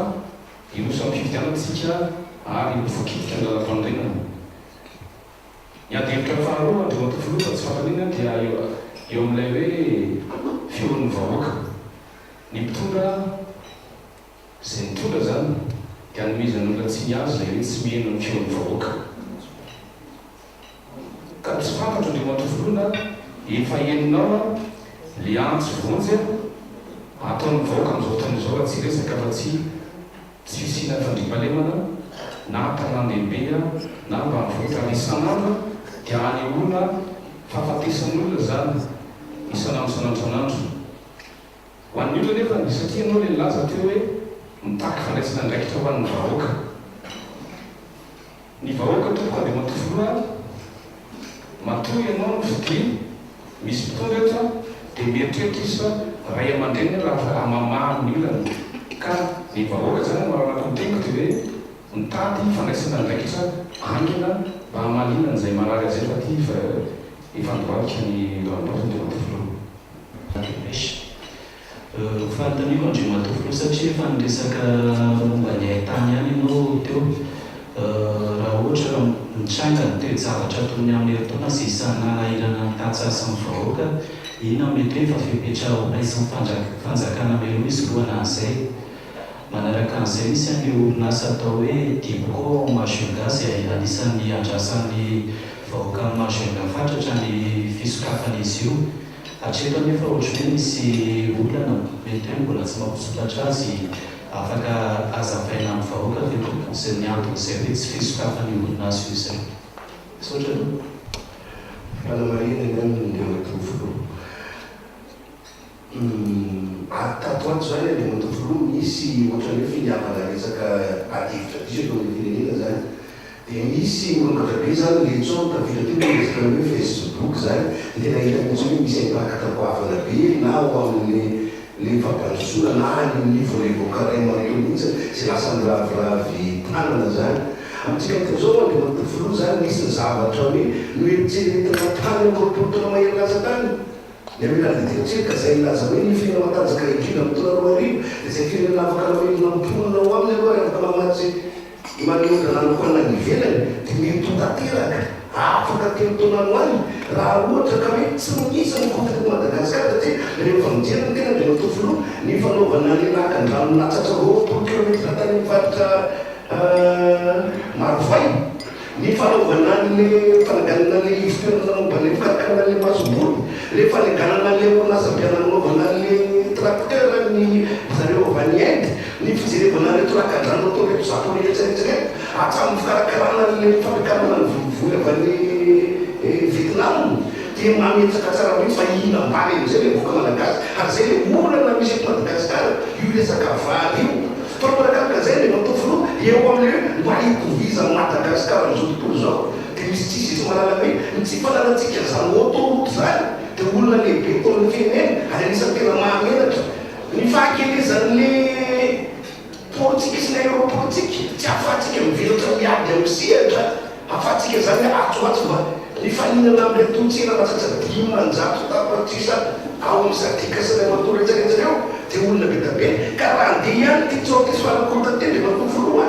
hiroso amin'ny fifidianana isika ary ho voakitika ny lalàmpanorenana. Ny ady hevitra faharoa Andriamatoa Filoha fa tsy fanontaniana dia eo amin'ilay hoe feon'ny vahoaka. Ny mpitondra izay nitondra izany dia anomezan'olona tsiny azy ilay hoe tsy miheno ny feon'ny vahoaka. Ka tsy fantatro Andriamatoa Filoha na efa henonao a le antso vonjy a ataon'ny vahoaka amin'izao fotoana izao raha tsy hiresaka afa-tsy tsy fisiana fandriampahalemana na tanàn-dehibe a na ambanivohitra ary isan'andro dia anehoana fahafatesan'olona izany isan'andro isan'andro isan'andro. Ho an'ny olona anefa dia satria ianao ilay nilaza teo hoe mitaky fandraisana andraikitra ho an'ny vahoaka. Ny vahoaka tompoko Andriamatoa Filoha a! Matoa ianao no fidiana, misy mpitondra eto a, dia mieritreritra izy fa ray aman-dreny raha raha mamaha ny olana. Ka ny vahoaka izany amaranako ny teniko dia hoe mitady fandraisana andraikitra haingana mba hamaliana an'izay marary azy eto aty fa. Efa andohalika ny ranomaso Andriamatoa Filoha. Mèche. Fanontaniako Andriamatoa Filoha satria efa niresaka momba ny haintany ihany ianao teo. Raha ohatra mitranga ny toe-javatra toy ny amin'ny herintaona izay isan'ny nanahirana ny tantsaha sy ny vahoaka, inona no mety hoe efa fepetra horaisin'ny fanjakana mialoha hisorohana an'izay? Manaraka an'izay misy an'ilay orinasa atao hoe Dibco ao Majunga izay anisan'ny andrasan'ny vahoakan'i Majunga fatratra ny fisokafan'izy io. Hatreto anefa ohatry ny hoe misy olana mety hoe mbola tsy mampisokatra azy afaka hazavaina amin'ny vahoaka ve tompoko izay ny anton'izay hoe tsy fisokafan'io orinasa io izay? Misaotra tompoko. Fanamarihana ny aminy Andriamatoa Filoha. Humm ary tato ato zany Andriamatoa Filoha misy ohatran'ny hoe finiavana resaka ady hevitra diso eto amin'ny firenena zany. Dia misy mirongatra be zany le tso tafiditra teo le resaka hoe Facebook zany dia tena hita mihitsy hoe misy impact goavana be na ao amin'ny le fampandrosoana na any amin'ny niveau le vahoaka ray manontolo mihitsy zay lasa miraviravy tanana zany. Amintsika amin'izao Andriamatoa Filoha zany misy ny zavatra hoe noeritreretina tany amin'ny 20 taona mahery lasa tany. Ny Amerikana dia tebitebika izay nilaza hoe ny firenena matanjaka indrindra amin'ny taona 2000 dia izay firenena afaka mamelona ny mponina ao aminy aloha ary afaka mamatsy manondrana ny mponina any ivelany dia mety ho tanteraka afaka telo taona any ho any raha ohatra ka hoe tsy misy ny compte eto Madagasikara satria rehefa mijery ny tena Andriamatoa Filoha ny fanaovana ny lakan-drano nahatratra 20 kilometatra tany amin'ny faritra Marovoay Ny fanaovana an'le fanaganana an'le ivon-toerana momba an'le fikarakarana an'le masomboly, le faneganana an'le orinasa be nanaovana an'le tracteur ny zareo avy any Inde, ny fijerevana an'ireto lakandrano nataon'ireto japonais rehetra rehetra ireto, hatramin'ny fikarakarana an'le fampiakarana ny voly avy any Vietnam dia mametraka tsara mihitsy fa hihinam-bary amin'izay le vahoaka malagasy ary zay le olana misy eto Madagasikara io resaka vary io. Fa manakaraka izay Andriamatoa Filoha, eo amin'ilay hoe mba hitovizan'i Madagasikara amin'izao tontolo izao dia misy tsisy tsy mahalala hoe ny tsy fananantsika izany autoroute izany dia olona lehibe eto amin'ny firenena ary anisan'ny tena mahamenatra ny fahakelezan'ny port-tsika sy ny aéroport-tsika tsy ahafahantsika mivelatra miady amin'ny sehatra ahafahantsika izany atsy ho atsy mba mifaninana amin'ireto tsena mahatratra 500 tapitrisa ao amin'ny sadc sy ray manontolo rehetra rehetra ireo dia olona be da be ka raha handeha ihany ity tsaoka ity sy fanakorontan-teny dia matoa filoha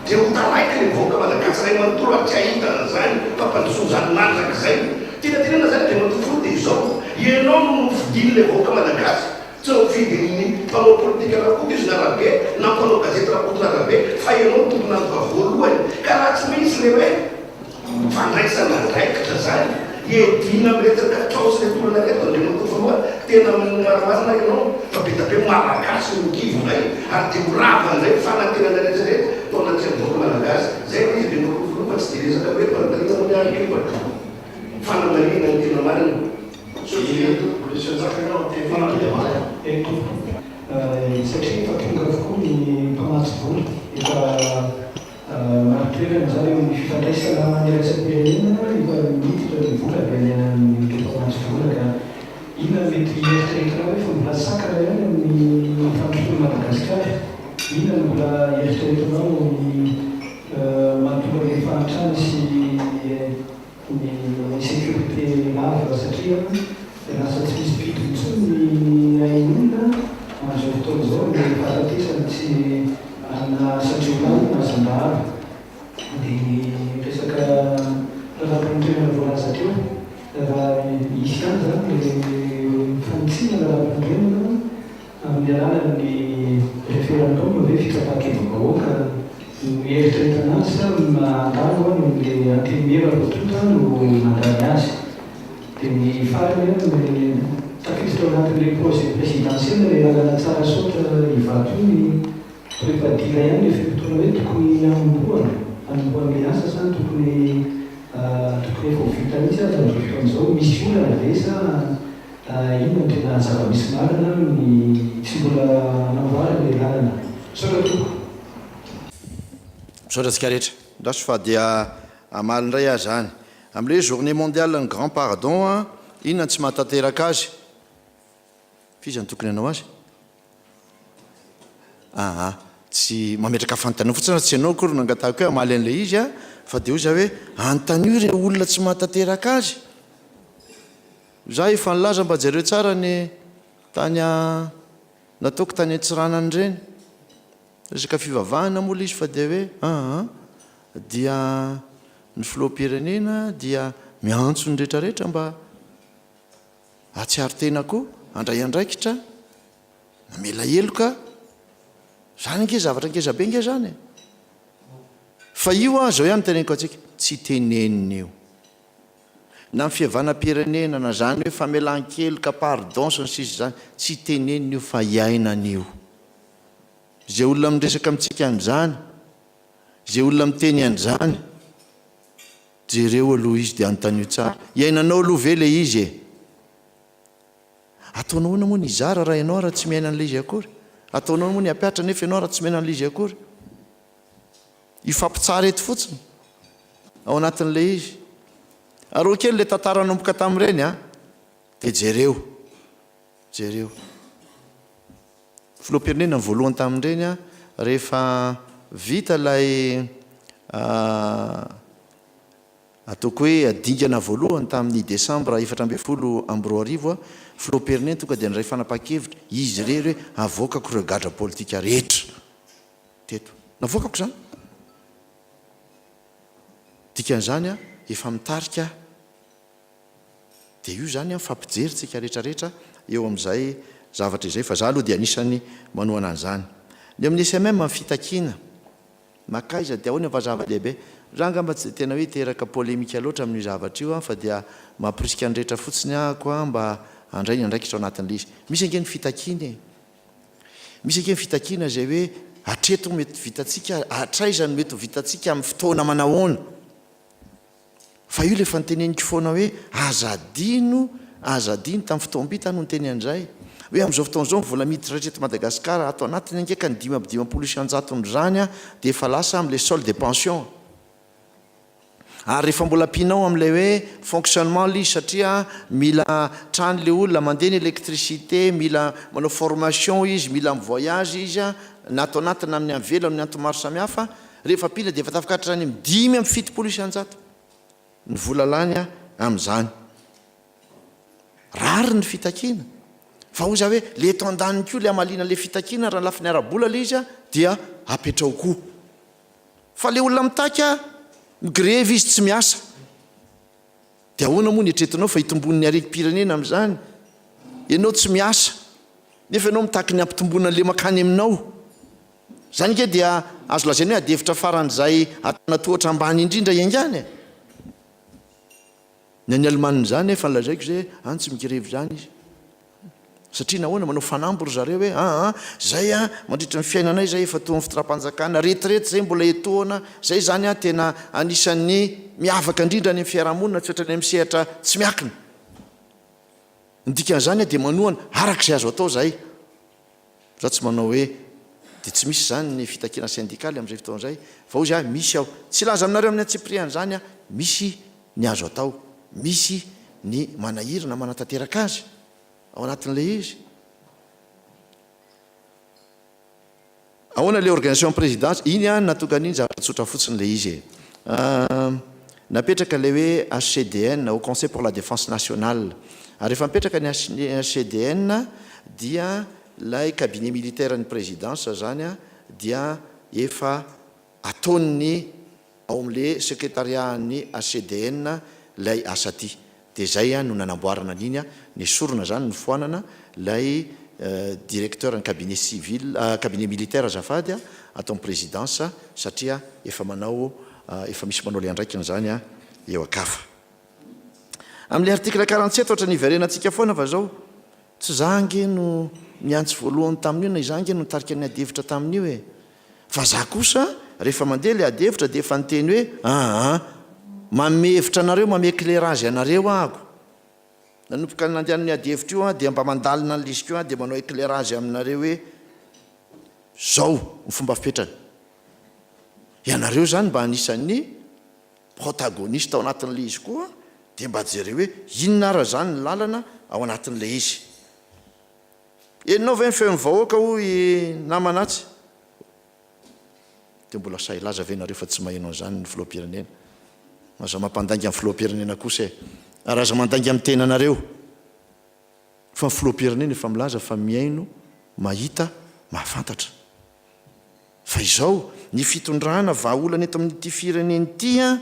dia ho taraiky ny vahoaka malagasy ray manontolo ary tsy hahita an'izany fampandrosoana izany mandrakizay. Tiana tenenina izany dia matoa filoha dia izao, ianao no nofidin'ilay vahoaka malagasy, tsy nifidy ny mpanao politika Rakoto izy na Rabe na mpanao gazety Rakoto na Rabe fa ianao no tompon'antoka voalohany ka raha tsy misy ilay hoe Fandraisana andraikitra zany, hiadiana am resaka trao sy le tolona reto Andriamatoa Filoha, tena marimarina ianao fa be da be Malagasy no kivy ndray ary dia ho rava ndray ny fanantenana rehetra rehetra tao anatrehan'ny vahoaka Malagasy. Zay le izy Andriamatoa Filoha fa tsy dia resaka hoe fanontaniana moa ny ahy io fa fanamarihana ny tena marina. Satria efa tonga avokoa ny mpamatsy vola, efa Marin-toerana izany eo amin'ny fifandraisana iraisam-pirenena, efa miditra ny vola avy any amin'ireo mpamatsy vola ka inona no mety eritreretinao hoe fa mbola sakana ihany amin'ny fandrosoan'i Madagasikara? Inona no mbola eritreretinao ny mahatonga ilay fahantrana sy ny insécurité lava satria dia lasa tsy misy vidiny intsony ny ain'olona amin'izao fotoana izao ny fahafatesana tsy na santionany na zandary. Dia ny resaka lalam-panorenana voalaza teo, raha hisy ihany izany ilay fanitsiana lalam-panorenana Amin'ny alalan'ny référendum ve fitsapan-kevi-bahoaka no hieritreretana azy sa mandalo any amin'ilay antenimiera roa tonta no mandany azy? Dia ny farany an, tafiditra ao anatin'ilay projet présidentiel ilay lalana Tsarasaotra Ivato iny, toa efa dila ihany ilay fe-potoana hoe tokony hanombohana, hanombohan'ilay asa sa tokony tokony efa ho vita mihitsy aza amin'izao fotoana izao? Misy olana ve sa Inona no tena zava-misy marina amin'ny tsy mbola hanamboarana ilay lalana? Misaotra tompoko. Misaotra antsika rehetra. Andraso fa dia hamaly indray aho izany. Amin'ilay hoe journée mondiale ny grand pardon an, inona no tsy mahatanteraka azy? F'iza no tokony hanao azy? Aa, tsy mametraka fanontaniana fotsiny aho, tsy ianao akory no angatahako hoe hamaly an'ilay izy an, fa dia hoy za hoe anontanio ireo olona tsy mahatanteraka azy. Za efa nilaza mba jereo tsara ny tany nataoko tany Antsiranana ireny. Resaka fivavahana moa ilay izy fa dia hoe aa dia ny filoham-pirenena dia miantso ny rehetrarehetra mba hahatsiaro tena koa, handray andraikitra, mamela heloka. Izany ange zavatra ngeza be ange izany e. Fa io an, izao ihany no teneniko antsika, tsy tenenina io. Na ny fihavanam-pirenena, na izany hoe famelan-keloka, pardon sy ny sisa izany, tsy tenenina io fa iainana io. Izay olona miresaka amintsika an'izany, izay olona miteny an'izany, jereo aloha izy dia anontanio tsara, iainanao aloha ve ilay izy e? Ataonao ahoana moa ny hizara raha ianao ara tsy miaina an'ilay izy akory? Ataonao ahoana moa ny hampiatra nefa ianao ara tsy miaina an'ilay izy akory? Hifampitsara eto fotsiny ao anatin'ilay izy. Aroa kely ilay tantara nanomboka tamin'ireny an! Dia jereo. Jereo. Filoham-pirenena ny voalohany tamin'ireny an, rehefa vita ilay ataoko hoe dingana voalohany tamin'ny desambra 2014 an, filoham-pirenena tonga dia niray fanapahan-kevitra izy irery hoe avoakako ireo gadra politika rehetra. Teto. Navoakako izany. Dikan'izany an, efa mitarika aho. Dia io izany an, mifampijery tsika rehetra rehetra eo amin'izay zavatra izay, fa za aloha dia anisan'ny manohana an'izany. Ny eo amin'ny SMM, ny fitakiana, makaiza dia ahoana fa zava-dehibe. Za angamba tsy dia tena hoe hiteraka polemika loatra amin'io zavatra io an, fa dia mamporisika ny rehetra fotsiny ahako an, mba handray ny andraikitra ao anatin'ilay izy. Misy ange ny fitakiana e. Misy ange ny fitakiana izay hoe hatreto mety vitantsika, hatraiza no mety ho vitantsika amin'ny fotoana manahoana. Fa io ilay efa noteneniko foana hoe aza adino, aza adino, tamin'ny fotoam-bita aho no niteny an'izay, hoe amin'izao fotoana izao ny vola miditra rehetra eto Madagasikara ato anatiny ange ka ny 55% dia efa lasa amin'ilay solde de pension. Ary rehefa mbola ampianao amin'ilay hoe fonctionnement ilay izy satria mila trano ilay olona, mandeha ny électricité, mila manao formation izy, mila mi-voyage izy na ato anaty na amin'ny any ivelany amin'ny antony maro samihafa, rehefa ampiana dia efa tafakatra any amin'ny 75% ny vola lany amin'izany. Rariny ny fitakiana. Fa hoy za hoe le eto andaniny koa ilay hamaliana ilay fitakiana raha ny lafiny ara-bola ilay izy dia apetrao koa. Fa le olona mitaky a, migrevy izy tsy miasa. Dia ahoana moa ny eritreretinao fa hitomboan'ny harem-pirenena amin'izany? Ianao tsy miasa, nefa ianao mitaky ny hampitomboana an'le mankany aminao. Izany ange dia azo lazaina hoe adihevitra faran'izay antanatohatra ambany indrindra iangany e! Ny any Allemagne izany efa nolazaiko izay hoe any tsy migrevy izany izy. Satria nahoana? Manao fanamby ry zareo hoe aa zay a mandritra ny fiainanay zay efa toa ny fitondram-panjakana retirety zay mbola etoana zay izany a tena anisan'ny miavaka indrindra any amin'ny fiarahamonina tsy ohatran'ny amin'ny sehatra tsy miakina. Ny dikan'izany a dia manohana araka izay azo atao zahay. Za tsy manao hoe dia tsy misy izany ny fitakiana sendikaly amin'izay fotoana izay fa hozy aho misy aho. Tsy hilaza aminareo amin'ny antsipiriany izany aho, misy ny azo atao, misy ny manahirana manatanteraka azy ao anatin'ilay izy. Ahoana ilay organisation présidence? Iny an nahatonga an'iny zavatra tsotra fotsiny ilay izy e. Napetraka ilay hoe HCDN, Haut Conseil pour la Défense Nationale. Ary rehefa mipetraka ny HCDN dia ilay cabinet militaire ny présidence izany dia efa ataon'ny ao amin'ilay secrétariat an'ny HCDN ilay asa aty. Dia izay no nanamboarana an'iny, nesorina izany, nofoanana ilay directeur ny cabinet civil, cabinet militaire azafady, ato amin'ny présidence satria efa manao, efa misy manao ilay andraikiny izany eo an-kafa. Amin'ilay article 47 ohatran'ny hiverenantsika foana fa izao, tsy za ange no niantso voalohany tamin'io na izaho ange no nitarika ny adihevitra tamin'io e. Fa za kosa rehefa mandeha ilay adihevitra dia efa niteny hoe aa manome hevitra anareo, manome éclairage anareo ahako. Nanomboka nandeha ny adihevitra io aho dia mba mandalina an'ilay izy koa aho dia manao éclairage aminareo hoe zao ny fomba fipetrany. Ianareo izany mba anisan'ny protagoniste ao anatin'ilay izy koa dia mba jereo hoe inona ara izany ny lalana ao anatin'ilay izy. Henonao ve ny feon'ny vahoaka hoy i namana atsy? Dia mbola sahy hilaza ve nareo fa tsy maheno an'izany ny filoham-pirenena? Aza mampandainga ny filoham-pirenena kosa e! Ary aza mandainga amin'ny tenanareo! Fa ny filoham-pirenena efa milaza fa mihaino, mahita, mahafantatra. Fa izao, ny fitondrana vahaolana eto amin'ity firenena ity an,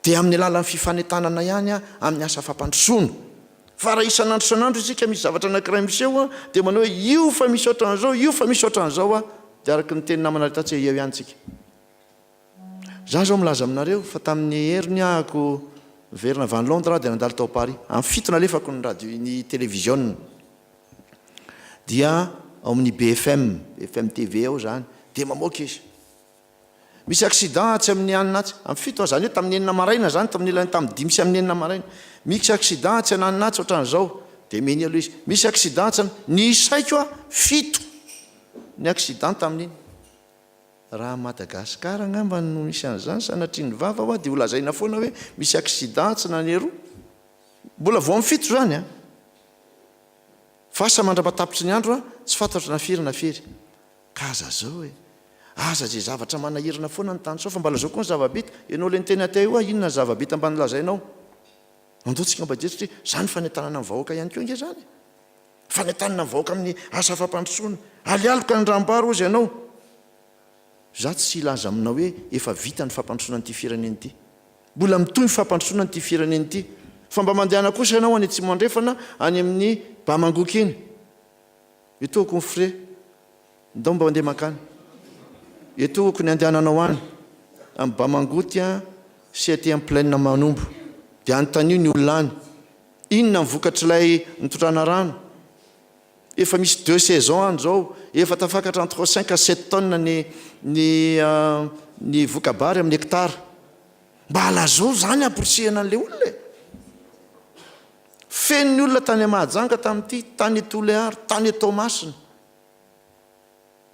dia amin'ny alalan'ny fifanentanana ihany an, amin'ny asa fampandrosoana. Fa raha isan'andro isan'andro isika misy zavatra anankiray miseho an, dia manao hoe io fa misy ohatran'izao, io fa misy ohatran'izao an, dia araka ny teny namana Ritatsy hoe eo ihany tsika. Za zao milaza aminareo fa tamin'ny heriny ahako niverina avy any Londres aho dia nandalo tao Paris. Amin'ny fito nalefako ny radio, ny televiziona. Dia ao amin'ny BFM, BFM TV ao zany, dia mamoaka izy. Misy accident atsy amin'ny anona atsy, amin'ny fito aho, zany hoe tamin'ny enina maraina zany, tamin'ny ilany tamin'ny dimy sy amin'ny enina maraina. Misy accident atsy ananona atsy ohatran'izao, dia meny aloha izy. Misy accident atsy, ny isaiko aho, fito ny accident tamin'iny. Raha Madagascar angamba no misy an'izany sanatria ny vava hoa dia ho lazaina foana hoe misy accident atsy na ny eroa. Mbola vao amin'ny fito izany an! Fa asa mandrapatapitry ny andro an, tsy fantatro na firy na firy. Ka aza zao e! Aza izay zavatra manahirana foana ny tany sao fa mba lazao koa ny zava-bita. Ianao ilay niteny athée io inona ny zava-bita mba nolazainao? Andao tsika mba hijery satria izany fanentanana ny vahoaka ihany koa ange izany e! Fanentanana ny vahoaka amin'ny asa fampandrosoana. Alialoka ny rambary hozy ianao. Za tsy hilaza aminao hoe efa vita ny fampandrosoana an'ity firenena ity. Mbola mitohy ny fampandrosoana an'ity firenena ity. Fa mba mandehana kosa ianao any atsimo andrefana any amin'ny Bamangoky iny. Etohako ny frais. Ndao mba mandeha mankany. Etohako ny andehananao any. Amin'ny Bamangoty sy aty amin'ny plaine Manombo. Dia anontanio ny olona any. Inona ny vokatr'ilay nitondrana rano? Efa misy deux saisons any izao, efa tafakatra entre cinq à sept tonnes ny ny ny voka-bary amin'ny hectare. Mba lazao izany hamporisihana an'ilay olona e! Feno ny olona tany Mahajanga tamin'ity, tany Tulear, tany Toamasina,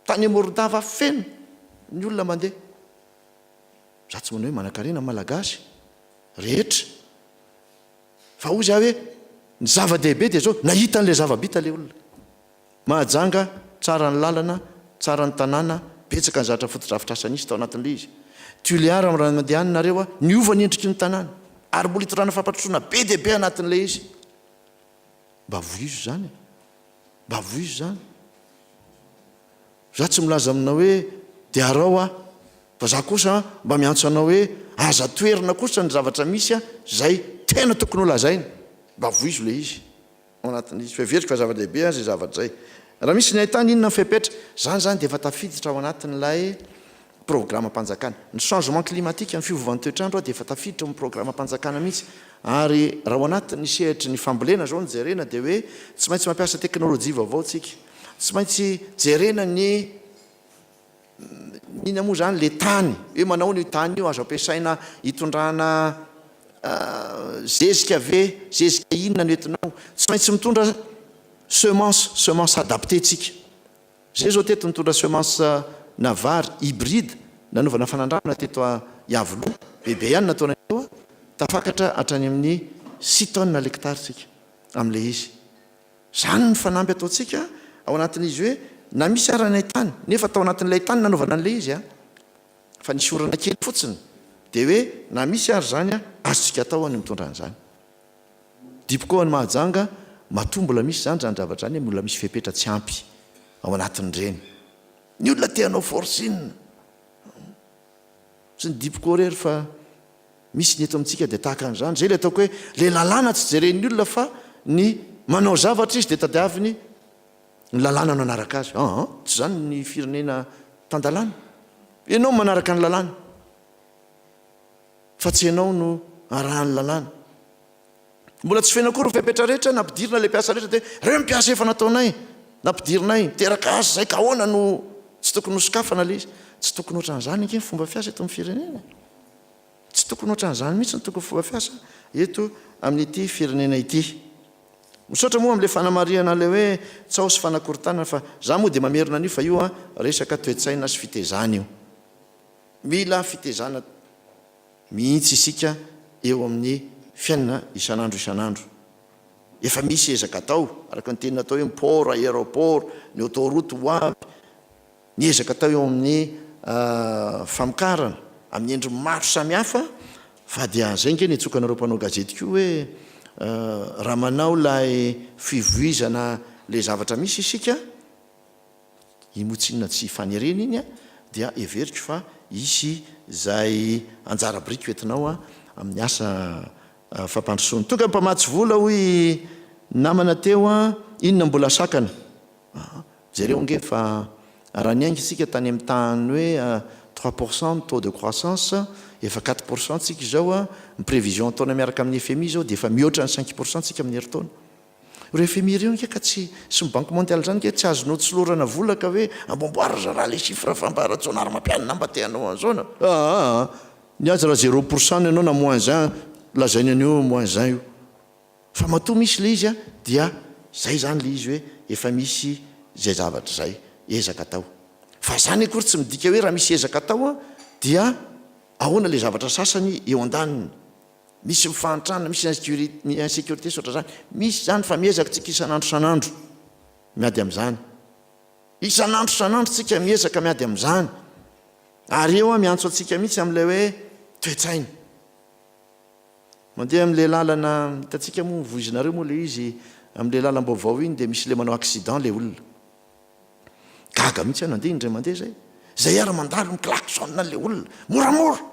tany Morondava, feno ny olona mandeha. Za tsy manao hoe manankarena ny Malagasy rehetra. Fa hozy aho hoe, ny zava-dehibe dia izao, nahita an'ilay zava-bita ilay olona. Mahajanga, tsara ny lalana, tsara ny tanàna, betsaka ny zavatra fotodrafitrasa nisy tao anatin'ilay izy. Tuléar raha mandeha any nareo a, niova ny endriky ny tanàna. Ary mbola hitondrana fampandrosoana be dia be anatin'ilay izy. Mba vohizo izany e. Mba vohizo izany. Za tsy milaza aminao hoe dia arao aho, fa za kosa mba miantso anao hoe aza toherina kosa ny zavatra misy zay tena tokony ho lazaina, mba voizo le izy ao anatin'izy fa heveriko fa zava-dehibe zay zavatra zay. Raha misy ny ahitana inona ny fepetra, zany zany dia efa tafiditra ao anatin'ilay programam-panjakana. Ny changement climatique, ny fiovan'ny toetr'andro dia efa tafiditra ao amin'ny programam-panjakana mihitsy ary raha ao anatin'ny sehatry ny fambolena zao no jerena dia hoe tsy maintsy mampiasa teknolojia vaovao tsika. Tsy maintsy jerena ny inona moa izany le tany, hoe manahoana io tany io, azo ampiasaina hitondrana zezika ve, zezika inona no entinao. Tsy maintsy mitondra semence, semence adaptée tsika. Zay zao teto nitondra semence na vary hybride nanaovana fanandramana teto Iavoloha, bebe ihany nataonay teo, tafakatra hatrany amin'ny six tonnes l'hectare tsika amin'ilay izy. Izany ny fanamby ataontsika ao anatin'izy hoe na misy ara ny tany nefa tao anatin'ilay tany nanaovana an'ilay izy an, fa nisy orana kely fotsiny dia hoe na misy ary izany an, azontsika atao ny mitondra an'izany. Dipokoa any Mahajanga, matoa mbola misy izany izany zavatra izany mbola misy fepetra tsy ampy ao anatin'ireny. Ny olona te hanao forcing. Tsy ny Dipokoa irery fa Misy ny eto amintsika dia tahaka an'izany. Izay ilay ataoko hoe ilay lalàna tsy jeren'ny olona fa ny manao zavatra izy dia tadiaviny ny lalàna no hanaraka azy. Aa, tsy izany ny firenena tan-dalàna. Ianao no manaraka ny lalàna fa tsy ianao no arahan'ny lalàna. Mbola tsy feno akory ny fepetra rehetra, nampidirina ilay mpiasa rehetra dia ireo ny mpiasa efa nataonay, nampidirinay, miteraka asa izay ka ahoana no tsy tokony hosokafana ilay izy. Tsy tokony ohatran'izany ange ny fomba fiasa eto amin'ny firenena e. Tsy tokony ohatran'izany mihitsy ny tokony fomba fiasa eto amin'ity firenena ity. Misaotra moa amin'ilay fanamarihana ilay hoe tsaho sy fanakorontanana fa za moa dia mamerina an'io fa io an resaka toe-tsaina sy fitezana io. Mila fitezana mihitsy isika eo amin'ny fiainana isan'andro isan'andro. Efa misy ezaka atao, araka ny teny natao hoe ny port, aéroport, ny autoroute ho avy, ny ezaka atao eo amin'ny famokarana amin'ny endriny maro samihafa fa dia izay ange ny antsokanareo mpanao gazety koa hoe Raha manao ilay fivoizana ilay zavatra misy isika, iny moa tsinona tsy fanerena iny dia heveriko fa hisy izay anjara biriky ho entinao amin'ny asa fampandrosoana. Tonga ny mpamatsy vola hoy namana teo, inona mbola sakana? Aa jereo ange fa raha niainga isika tany amin'ny tahan'ny hoe 3% ny taux de croissance, efa 4% tsika izao, ny prévision ataonay miaraka amin'ny fmi izao dia efa mihoatra ny 5% tsika amin'ny herintaona. Ireo fmi ireo ange ka tsy, sy ny banque mondiale izany ange tsy azonao tsolorana vola ka hoe amboamboary ry zalahy ilay chiffre fa mba Rajaonarimampianina mba te hanao an'izao na. Aa ny azy raha zéro pour cent ny anao na moins un, lazainy an'io moins un io. Fa matoa misy ilay izy dia zay zany ilay izy hoe efa misy izay zavatra izay ezaka atao. Fa zany akory tsy midika hoe raha misy ezaka atao dia ahoana ilay zavatra sasany eo andaniny. Misy ny fahantrana, misy ny insécurité sy ohatran'izany. Misy izany fa miezaka tsika isan'andro isan'andro miady amin'izany. Isan'andro isan'andro tsika miezaka miady amin'izany. Ary eo aho miantso antsika mihitsy amin'ilay hoe toe-tsaina. Mandeha amin'ilay lalana hitantsika moa voizinareo moa ilay izy amin'ilay lalam-baovao iny dia misy ilay manao accident ilay olona. Gaga mihitsy aho nandeha indray mandeha izay. Izay ary mandalo mi-klaxon ilay olona. Moramora!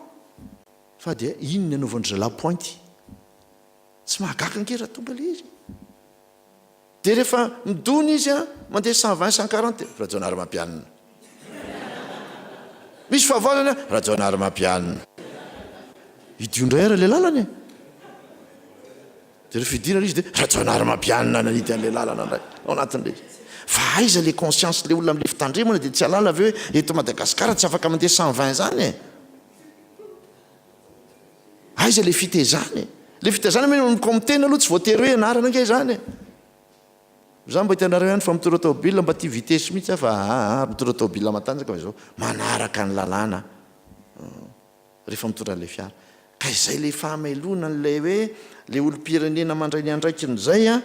Fa dia iny ny anaovan-dry zalahy pointy. Tsy mahagaga ange raha tonga ilay izy. Dia rehefa midona izy an, mandeha 120, 140 dia Rajaonarimampianina. Misy fahavoazana an, Rajaonarimampianina. Idio indray ary ilay lalana e. Dia rehefa idina ilay izy dia Rajaonarimampianina nanidy an'ilay lalana indray ao anatin'ilay izy. Fa aiza ilay conscience ilay olona amin'ilay fitandremana dia tsy halala ve hoe eto Madagasikara tsy afaka mandeha 120 izany e. Aiza le fitezana e? Le fitezana anie ny miteny aloha tsy voatery hoe ianarana ange izany e! Za mba hitanareo ihany fa mitondra tôbila mba tia vitesse mihitsy aho fa aa mitondra tôbila matanjaka fa izao manaraka ny lalàna rehefa mitondra an'ilay fiara. Ka izay le fahamelohana an'ilay hoe le olom-pirenena mandray ny andraikiny izay an,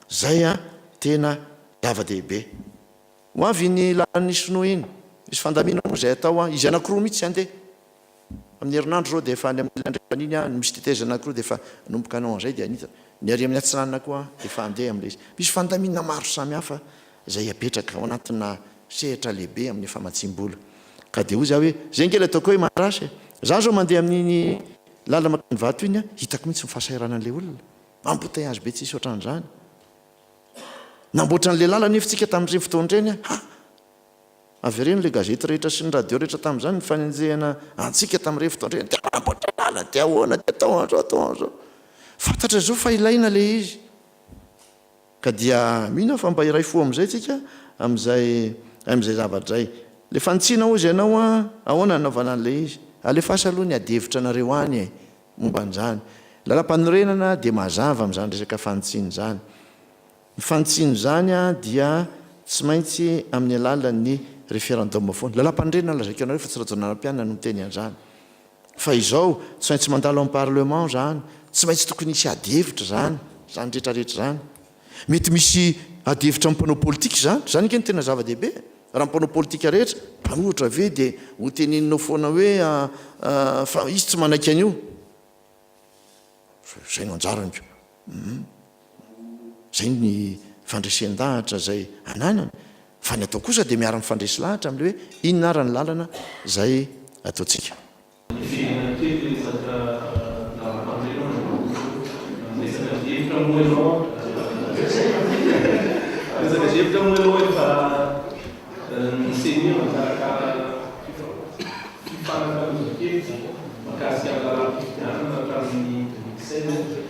izay an tena zava-dehibe. Ho avy iny lalan'ny sinoa iny, misy fandaminana moa izay atao an, izy anankiroa mihitsy handeha. Amin'ny herinandro izao dia efa any amin'ilay andrefana iny aho, misy tetezana anankiroa dia efa hanomboka hanao an'izay dia hanitatra. Ny ary amin'ny atsinanana koa efa handeha amin'ilay izy. Misy fandaminana maro samihafa izay apetraka ao anatina sehatra lehibe amin'ny famatsiam-bola. Ka dia hoy izaho hoe, izay ange ilay ataoko hoe maharasa e! Izaho izao mandeha amin'iny lalana mankany Ivato iny, hitako mihitsy ny fahasahiranan'ilay olona. Embouteillage be tsisy ohatran'izany. Namboatra an'ilay lalana anefa isika tamin'ireny fotoana ireny, ha! Avereno ilay gazety rehetra sy ny radio rehetra tamin'izany, ny fanenjehana antsika tamin'ireny fotoana ireny, dia manamboatra lalana, dia ahoana, dia atao an'izao, atao an'izao. Fantatra izao fa ilaina ilay izy. Ka dia mino aho fa mba hiray fo amin'izay tsika, amin'izay, amin'izay zavatra izay. Ilay fanitsiana hozy ianao an, ahoana ny anaovana an'ilay izy? Alefaso aloha ny adihevitra anareo any e, momba an'izany. Lalampanorenana dia mazava amin'izany resaka fanitsiana izany. Ny fanitsiana izany dia tsy maintsy amin'ny alalan'ny référendum foana. Lalampanorenana lazaiko anareo fa tsy Rajaonarimampianina no miteny an'izany. Fa izao, tsy maintsy mandalo amin'ny parlement izany, tsy maintsy tokony hisy adihevitra izany, izany rehetra rehetra izany. Mety misy adihevitra amin'ny mpanao politika izany, izany ange no tena zava-dehibe. Raha ny mpanao politika rehetra, mpanohitra ve dia ho teneninao foana hoe fa izy tsy manaiky an'io. Izay no anjarany ko. Hum. Izay ny fandresen-dahatra izay ananany. Fa ny atao kosa dia miara-mifandresy lahatra amin'ilay hoe inona ara ny lalana izay ataontsika. Miverina kely resaka lalam-panorenana Resaka hevitra moa ianao Resaka hevitra moa ianao efa ny ceni mikarakara Fifanakalozan-kevitra mahakasika ny lalàm-pifidianana hatramin'ny 2016.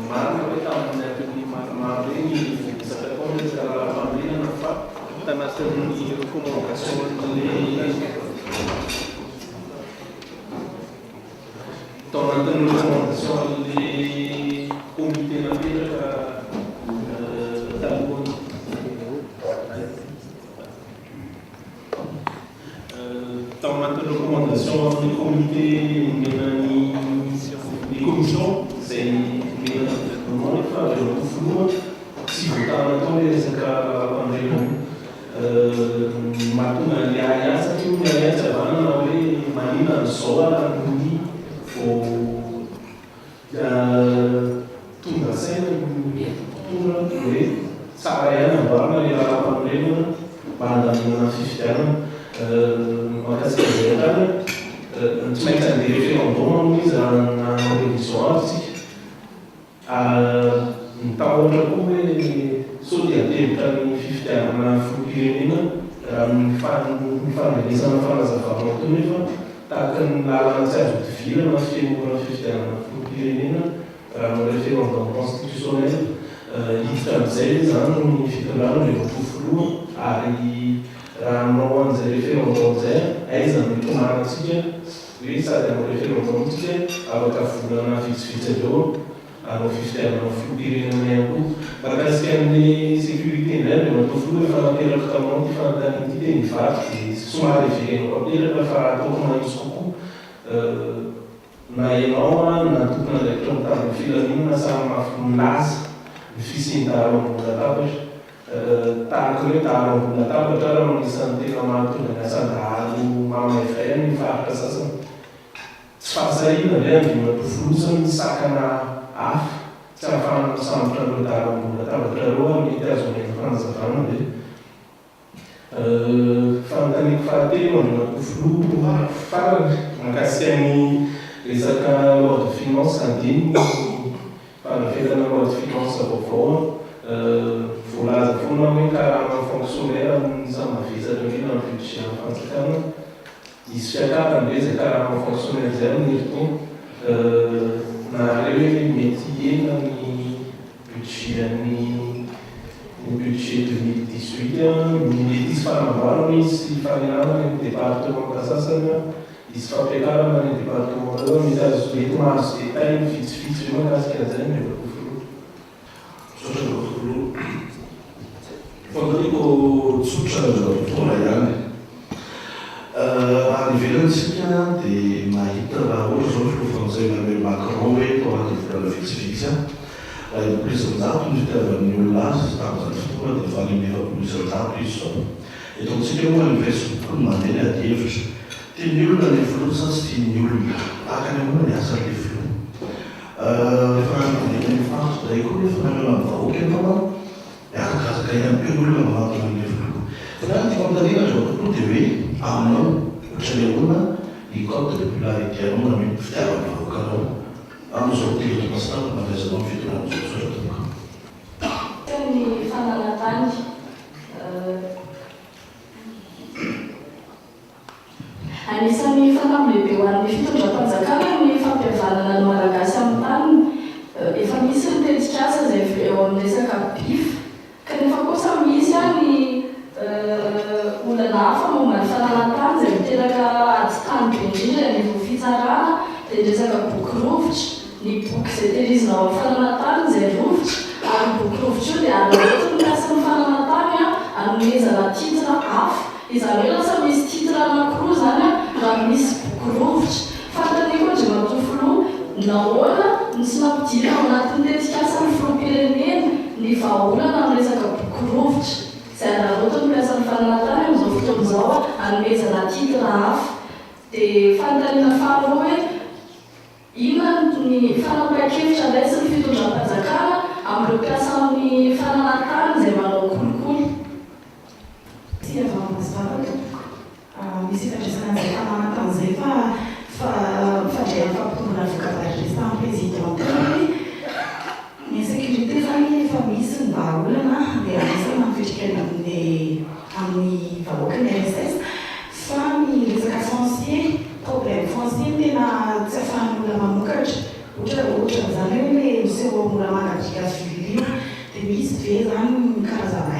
Marina hoe tamin'ny atelier maromaro ireny resaka tao ny resaka lalàm-panorenana fa tanatin'ny recommandation-n'ilay tao anatin'ny recommandation-n'ilay comité napetraka talohan'ny Tao anatin'ny recommandation amin'ny comité nomena ny ny commission izay nomena ny gouvernement nefa avy eo amin'ny filoha tsy voatàna tao ilay resaka lalàmpanorenana io. Ny mahatonga ny ahiahy satria moa ny ahiahy tsy havanana hoe maninona an'izao ary ny vao tonga saina. saina ny mpitondra hoe tsara ihany amboarina ilay lalàmpanorenana mba handaminana ny fifidianana. Mahakasika izay hatrany, tsy maintsy handeha référendum moa izy raha hanao révision ary isika. Ary ny tahotra koa hoe sao dia hatemotra ny fifidianana filoham-pirenena raha ny fandrenesana fanazavana teo nefa tahaka ny lalana tsy azo hodivirana ny fihemoran'ny fifidianana filoham-pirenena raha hanao référendum constitutionnel. Hiditra amin'izay ve izany ny fitondrana Andriamatoa Filoha ary raha hanao an'izay référendum izay aiza no hitomanantsika? Hoe sady hanao référendum tsika afaka volana vitsivitsy avy eo hanao fifidianana filoham-pirenena ihany koa. Mahakasika ny sécurité indray Andriamatoa Filoha efa naterako taminao ity fanontaniana ity teny Ivato dia somary heveriko apetraka fa ataoko mahitsy kokoa na ianao na tompon'andraikitra mitandro ny filaminana samy mafy milaza ny fisian'ny dahalo ambony latabatra. Tahaka ny hoe dahalo ambony latabatra ary no anisan'ny tena mahatonga ny asan-dahalo mamaivay any amin'ny faritra sasany. Tsy fahasahiana ve Andriamatoa Filoha sa misy sakana hafa tsy ahafahana misambotra an'ireo dahalo ambony latabatra ireo ary mety azo omena fanazavana ve? Fanontaniako fahatelo Andriamatoa Filoha farany mahakasika ny resaka loi de finance andininy fandrafetana loi de finance vaovao voalaza foana hoe karama fonctionnaire no anisan'ny mavesatra indrindra amin'ny budget an'ny fanjakana. Hisy fiakarany ve izay karama fonctionnaire izay amin'ny herintaona? Nahare hoe mety hihena ny budget an'ny ny budget 2018 mety hisy fanamboarana hisy fanenana any amin'ny départementa sasany hisy fampiakarana any amin'ny départementa sasany mety azo mety mahazo détail vitsivitsy ve mahakasika an'izay ny Andriamatoa Filoha? Misaotra Andriamatoa Filoha. Fanontaniako tsotra Andriamatoa Filoha ihany. Raha any ivelany isika dia mahita raha ohatra izao ny filoha frantsay Emmanuel Macron hoe tao anatin'ny volana vitsivitsy raha 60% ny fitiavan'ny olona azy tamin'izany fotoana dia efa any amin'ny 40% izy izao. Eto amintsika moa any Facebook no mandeha ny adihevitra. Tian'ny olona ilay filoha sa tsy tian'ny olona? Tahaka ny ahoana ny asan'ilay filoha? Rehefa nandeha teny amin'ny faritra indray koa nefa naneho ny vahoaka ianao an, Mihazakazaka ihany koa ny olona manantona an'ilay filoha. Fa ny ahy ny tiako anontaniana Andriamatoa Filoha dia hoe aminao ohatran'ny ahoana ny cote de popularité anao na hoe ny fitiavan'ny vahoaka anao amin'izao telo taona sy tapany nandraisanao ny fitondrana izao. Misaotra tompoko. Ny fananan-tany. Anisan'ny fanamby lehibe ho an'ny fitondram-panjakana ny fampihavanana ny Malagasy amin'ny taniny. Efa misy ny tetikasa izay eo amin'ny resaka bif, kanefa kosa misy ny olana hafa momba ny fananan-tany izay miteraka ady tany be indrindra eny anivon'ny fitsarana, dia ny resaka boky rovitra. Ny boky izay tehirizina ao amin'ny fananan-tany izay rovitra, ary io boky rovitra io dia araraotin'ny mpiasan'ny fananan-tany hanomezana titre hafa. Izany hoe lasa misy titre anakiroa izany raha misy boky rovitra. Fanontaniako Andriamatoa Filoha, nahoana no tsy nampidirina ao anatin'ny tetikasan'ny Filoham-pirenena ny vahaolana amin'ny resaka boky rovitra, izay araraotin'ny mpiasan'ny fananantany amin'izao fotoana izao hanomezana titre hafa. Dia fanontaniana faharoa hoe, inona ny fanapahan-kevitra raisin'ny fitondram-panjakana amin'ireo mpiasan'ny fananantany izay manao kolikoly? Tsy avy Ampasivava tompoko. Misy ifandraisana an'izay tanàna tany izay fa fa mifandray amin'ny fampitombona voka-bary resahan'ny président teo hoe ny insécurité izany efa misy ny vahaolana dia anisany mampivendrika ny amin'ny amin'ny vahoaka ny RSS fa ny resaka foncier problème foncier no tena tsy afahan'ny olona mamokatra ohatra ohatra an'izany hoe le miseho ao Moramanga Giga-ville io dia misy ve izany ny karazana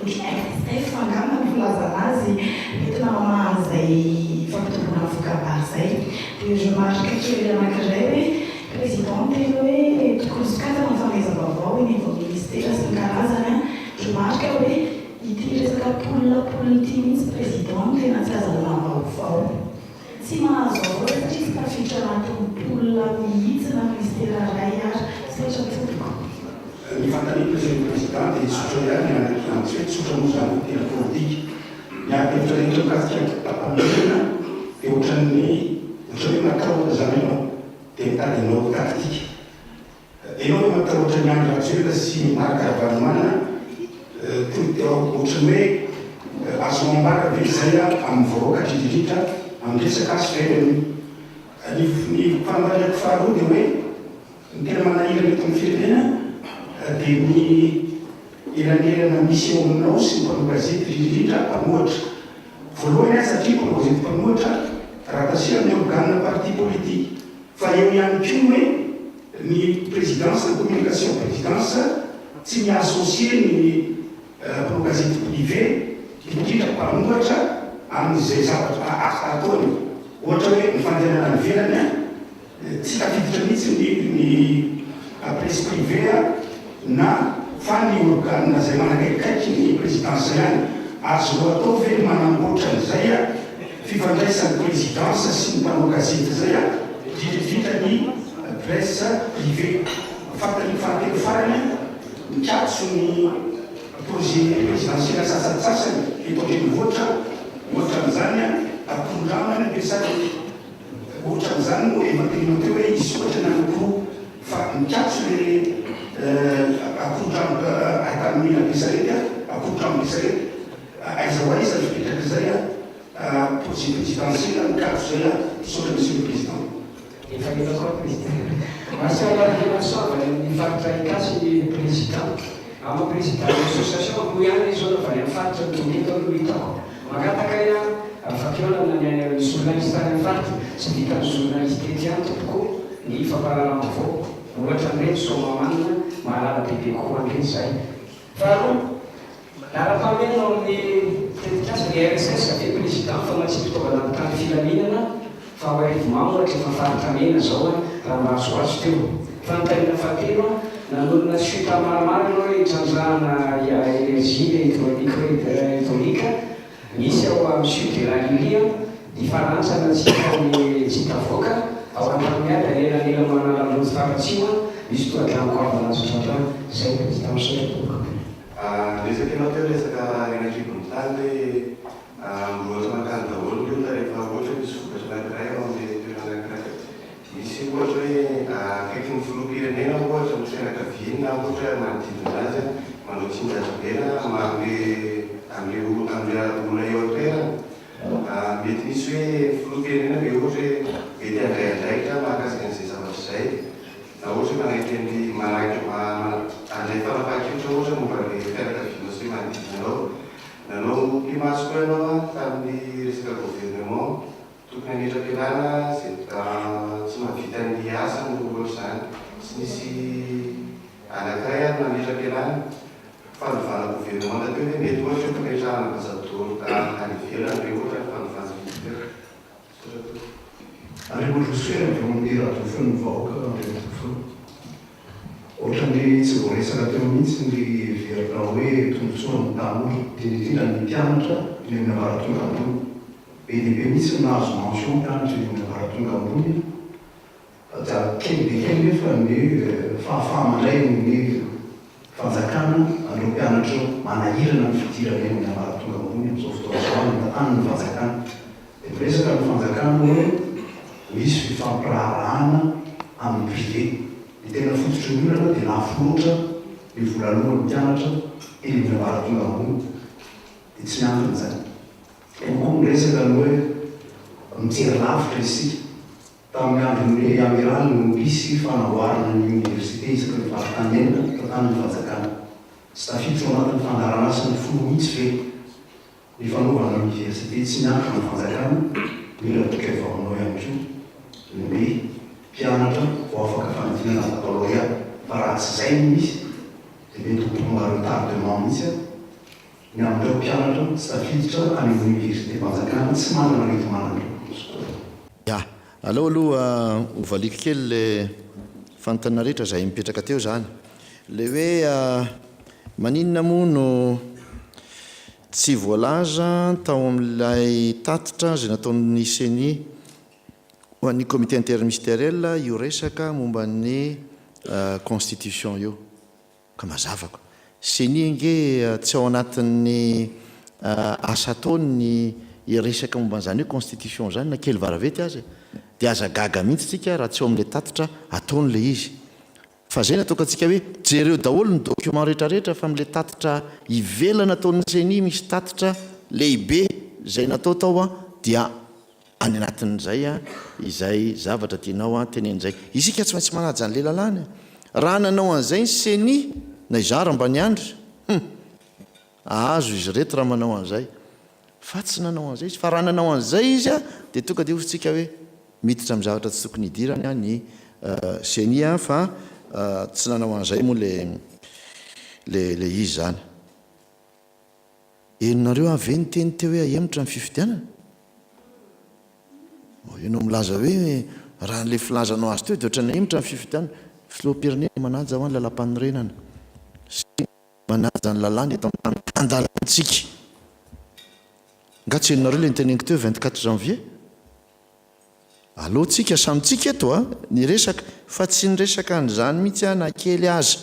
Ohatry ny FF angamba no filazana azy, entina mamaha an'izay fampitomboana voka-bary izay. Dia remarque kely anankiray hoe, Président niteny hoe tokony sokafana ny fanomezam-baovao eny anivon'ny ministera sy ny karazany an. Remarque hoe ity resaka poule poule ity mihitsy Président no tena tsy azahoana vaovao. Tsy mahazo vaovao izay satria tsy tafiditra anatin'ny poule mihitsy na ministera iray ary. Misaotra tompoko. Ny fanontaniako Monsieur le Président dia tsotra ihany ny anankiray, tsy hoe tsotra moa izany ny tena politika. Ny ady hevitra rehetra mikasika ny mpampanoenana dia ohatran'ny ohatran'ny hoe matahotra izany ianao dia mitady hanao tactique. Ianao ve matahotra? governemanta ohatran'i Andry Rajoelina sy Marc Ravalomanana, toy ohatran'ny hoe azonao ambara ve izay amin'ny vahoaka indrindra indrindra amin'ny resaka hvm? Ny ny fanontaniako faharoa dia hoe ny tena manahirana eto amin'ny firenena dia ny elanelana misy eo aminao sy ny mpanao gazety indrindra indrindra mpanohatra. Voalohany aho satria mpanao gazety mpanohatra rattaché amin'ny organe parti politique fa eo ihany koa ny hoe ny présidence na communication présidence tsy mi-associer ny mpanao gazety privé indrindra mpanohatra amin'izay zavatra asa ataony ohatra hoe ny fandehanana any ivelany an Tsy tafiditra mihitsy ny ny presse privée na fa ny organe izay manakaikikaiky ny présidence ihany. Azonao atao ve ny manamboatra an'izay fifandraisan'ny présidence sy ny mpanao gazety izay, indrindra indrindra ny presse privée. Fantany fahatelo farany, mikatso ny projet présidentiel sasantsasany eto an-drenivohitra, ohatra amin'izany Akorondrano any Besarety. Ohatran'izany moa efa teninao teo hoe hisokatra ny anankiroa fa mikatso le akorondrano Antanimena Besarety a, akorondrano Besarety aiza ho aiza ny fipetrak'izay a, projet présidentiel mikatso zay a, misaotra monsieur le président. Efa ela koa président. Martial Randriamahasoa avy any amin'ny faritra Ikasy ny président. Amin'ny maha président ny association roa ihany izy zao no avy any amin'ny faritra no tonga eto aloha no hitako. Mangataka ahy fampihaonana ny any amin'ny journaliste any amin'ny faritra. Tsy vitan'ny journaliste eto ihany tompoko ny fampahalalam-baovao. Ohatra an'ireny Soamahamanina mahalala bebe kokoa an'ireny izahay. Faharoa, laharam-pahamehana ao amin'ny tetikasa ny RSS ve président famatsiam-pitaovana mpitandro filaminana fa ao Arivomamo ohatra efa faritra mena zao an, raha mba azoazo teo. Fanontaniana fahatelo an, nanorina chute maromaro ianao hoe hitrandrahana énergie le hydraulique hydraulique Misy ao amin'ny sud de la Lyrie an, ny farantsana tsy hita ny tsy tavoaka, ao Antanimiady anelanelan'i Manalaloto Faratsiho an, misy tohadrano goavana azo trandrahana. Zay Président misaotra tompoko. Niresaka ianao teo resaka harena an-kibon'ny tany hoe mirohotra mankany daholo ny olona rehefa ohatra hoe misy vokatra anankiray ao amin'ilay toerana anankiray. Misy ohatra hoe akaikin'ny filoham-pirenena ohatra ny fianakaviany na ohatra hoe manodidina azy manao tsindrin-drazobena manome amin'ilay olona eo an-toerana. Mety misy hoe filoham-pirenena ve ohatra hoe mety handray andraikitra mahakasika an'izay zavatra izay na ohatra hoe manaiky an'ilay handray fanapahan-kevitra ohatra momba ilay fianakavianao sy ilay manodidina anao. Nanao pimaso koa ianao tamin'ny resaka gouvernement. Tokony hametra-pialana izay tsy mahavita ny asany no ohatr'izany. Tsy nisy anankiray ary nametra-pialana. Fanovana governemanta teo ve mety ohatra hoe fametrahana ambasadaoro any ivelany ve ohatra ny fanovana misy teo? Misaotra tompoko. Andriamatoa Josué avy ao amin'ny Radio Feon'ny Vahoaka Andriamatoa Filoha. Ohatran'ny tsy voaresaka teo mihitsy ny heverina hoe tombontsoan'ny tanora, indrindra indrindra ny mpianatra eny amin'ny ambaratonga ambony. Be dia be mihitsy ny nahazo mention mpianatra eny amin'ny ambaratonga ambony dia kely dia kely nefa ny fahafaha-mandray ny fanjakana an'ireo mpianatra ireo. Manahirana ny fidirana eny amin'ny ambaratonga ambony amin'izao fotoana izao any tantanin'ny fanjakana. Dia miresaka ny fanjakana hoe misy fifampiraharahana amin'ny privé. Ny tena fototry ny olana dia lafo loatra ny vola aloan'ny mpianatra eny amin'ny ambaratonga ambony. Dia tsy miankina izany. Eo koa ny resaka ny hoe mijery lavitra isika. Tamin'ny andron'ny Amiraly no nisy fanamboarana ny oniversite isaky ny faritany enina tantanin'ny fanjakana. Tsy tafiditra ao anatin'ny fandaharanasan'ny filoha mihitsy ve ny fanaovana oniversite tsy miankina amin'ny fanjakana? Mila toky avy ao aminao ihany koa ny mpianatra vao afaka fanadinana baccalauréat fa raha tsy izay no misy dia mety ho tonga retardement mihitsy Ny amin'ireo mpianatra tsy tafiditra any amin'ny oniversitem-panjakana tsy manana hoenti-manana ireo. Ya. Aleo aloha ho valiako kely le fanontaniana rehetra izay mipetraka teo izany. Le hoe maninona moa no tsy voalaza tao amin'ilay tatitra izay nataon'ny ceni ho an'ny comité interministériel io resaka momba ny constitution io. Ka mazava ko. Ceni ange tsy ao anatin'ny asa ataony ny hiresaka momba an'izany hoe constitution izany na kely varavety aza e. Dia aza gaga mihitsy tsika raha tsy ao amin'ilay tatitra ataony ilay izy. Fa zay nataoko antsika hoe jereo daholo ny document rehetra rehetra fa amin'ilay tatitra ivelany nataon'ny ceni misy tatitra lehibe izay natao tao an dia any anatin'izay an izay zavatra tianao an tenenina izay. Isika tsy maintsy manaja an'ilay lalàna e. Raha nanao an'izay ny ceni na izaho raha mba niandry hum! Ahazo izy ireto raha manao an'izay. Fa tsy nanao an'izay izy. Fa raha nanao an'izay izy dia tonga dia hoy tsika hoe miditra amin'ny zavatra tsy tokony hidirany ny ceni fa tsy nanao an'izay moa le le izy izany. Henonareo aho ve niteny teo hoe ahemotra ny fifidianana? Ianao milaza hoe raha ilay filazanao azy teo dia ohatran'ny ahemotra ny fifidianana. Filoham-pirenena manaja hoa ny lalàmpanorenana sy Manaja ny lalàna eto amin'ny tany tan-dalàntsika. Nga tsy henonareo ilay noteneniko teo 24 janvier? Aleo tsika samy tsika eto a, niresaka fa tsy niresaka an'izany mihitsy aho na kely aza.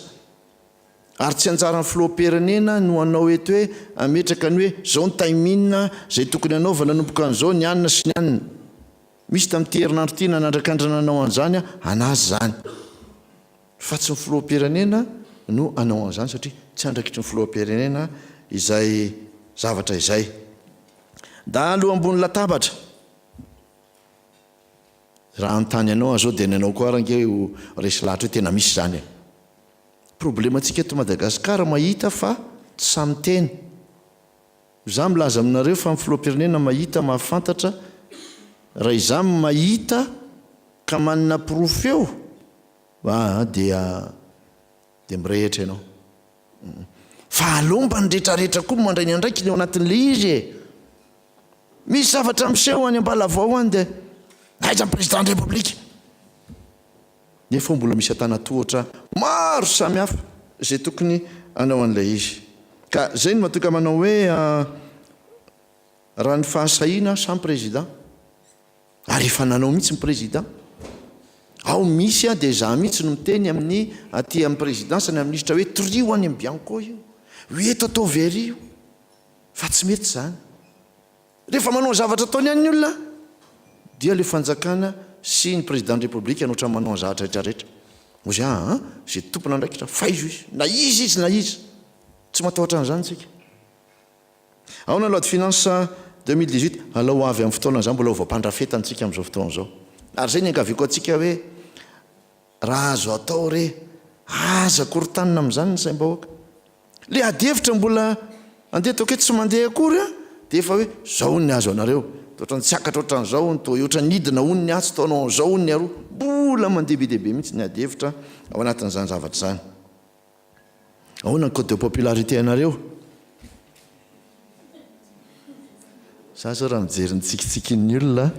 Ary tsy anjaran'ny filoham-pirenena no hanao eto hoe hametraka ny hoe zao ny timing izay tokony hanaovana nanomboka an'izao ny anona sy ny anona. Misy tamin'ity herinandro ity nanandrakandrana nanao an'izany aho, an'azy izany. Fa tsy ny filoham-pirenena no hanao an'izany satria tsy andraikitry ny filoham-pirenena izay zavatra izay. Dahalo ambony latabatra. Raha hanontany anao aho izao dia ny anao koa ary ange ho resy lahatra hoe tena misy izany e. Problemantsika eto Madagasikara mahita fa tsy sahy miteny. Izaho milaza aminareo fa ny filoham-pirenena mahita mahafantatra raha izaho mahita ka manana porofo eo Aa dia dia mirehitra ianao. Fa aleo mba ny retraretra koa mandray ny andraikiny ao anatin'ilay izy e! Misy zavatra miseho any Ambalavao any dia aiza ny président de république? Nefa ao mbola misy antanatohatra maro samihafa izay tokony hanao an'ilay izy. Ka izay no mahatonga manao hoe raha ny fahasahiana samy président. Ary efa nanao mihitsy ny président. Ao misy an dia za mihitsy no miteny amin'ny aty amin'ny présidence ny amin'ny minisitra hoe torio any amin'ny Bianco io. Ho eto ataovy ery io. Fa tsy mety izany. Rehefa manao ny zavatra ataony ihany ny olona dia le fanjakana sy ny président de république no ohatran'ny manao ny zavatra rehetra rehetra. Ozy aa izay tompon'andraikitra faizo izy. Na iza izy na iza. Tsy matahotra an'izany isika. Ahoana loi de finance 2018? Alao ho avy amin'ny fotoana izany mbola ho voampandrafetana tsika amin'izao fotoana izao. Ary izay ny iangaviako antsika hoe raha azo atao re aza korontanina amin'izany ny saim-bahoaka. Le ady hevitra mbola andeha ataoko hoe tsy mandeha akory an, dia efa hoe zao hono ny azo anareo, toa ohatran'ny tsy akatra ohatran'izao hono, toa ohatran'ny hidina hono ny atsy, toa hanao an'izao hono ny aroa. Mbola mandeha be dia be mihitsy ny ady hevitra ao anatin'izany zavatra izany. Ahoana ny code de popularité anareo? Za zao raha mijery ny tsikitsikin'ny olona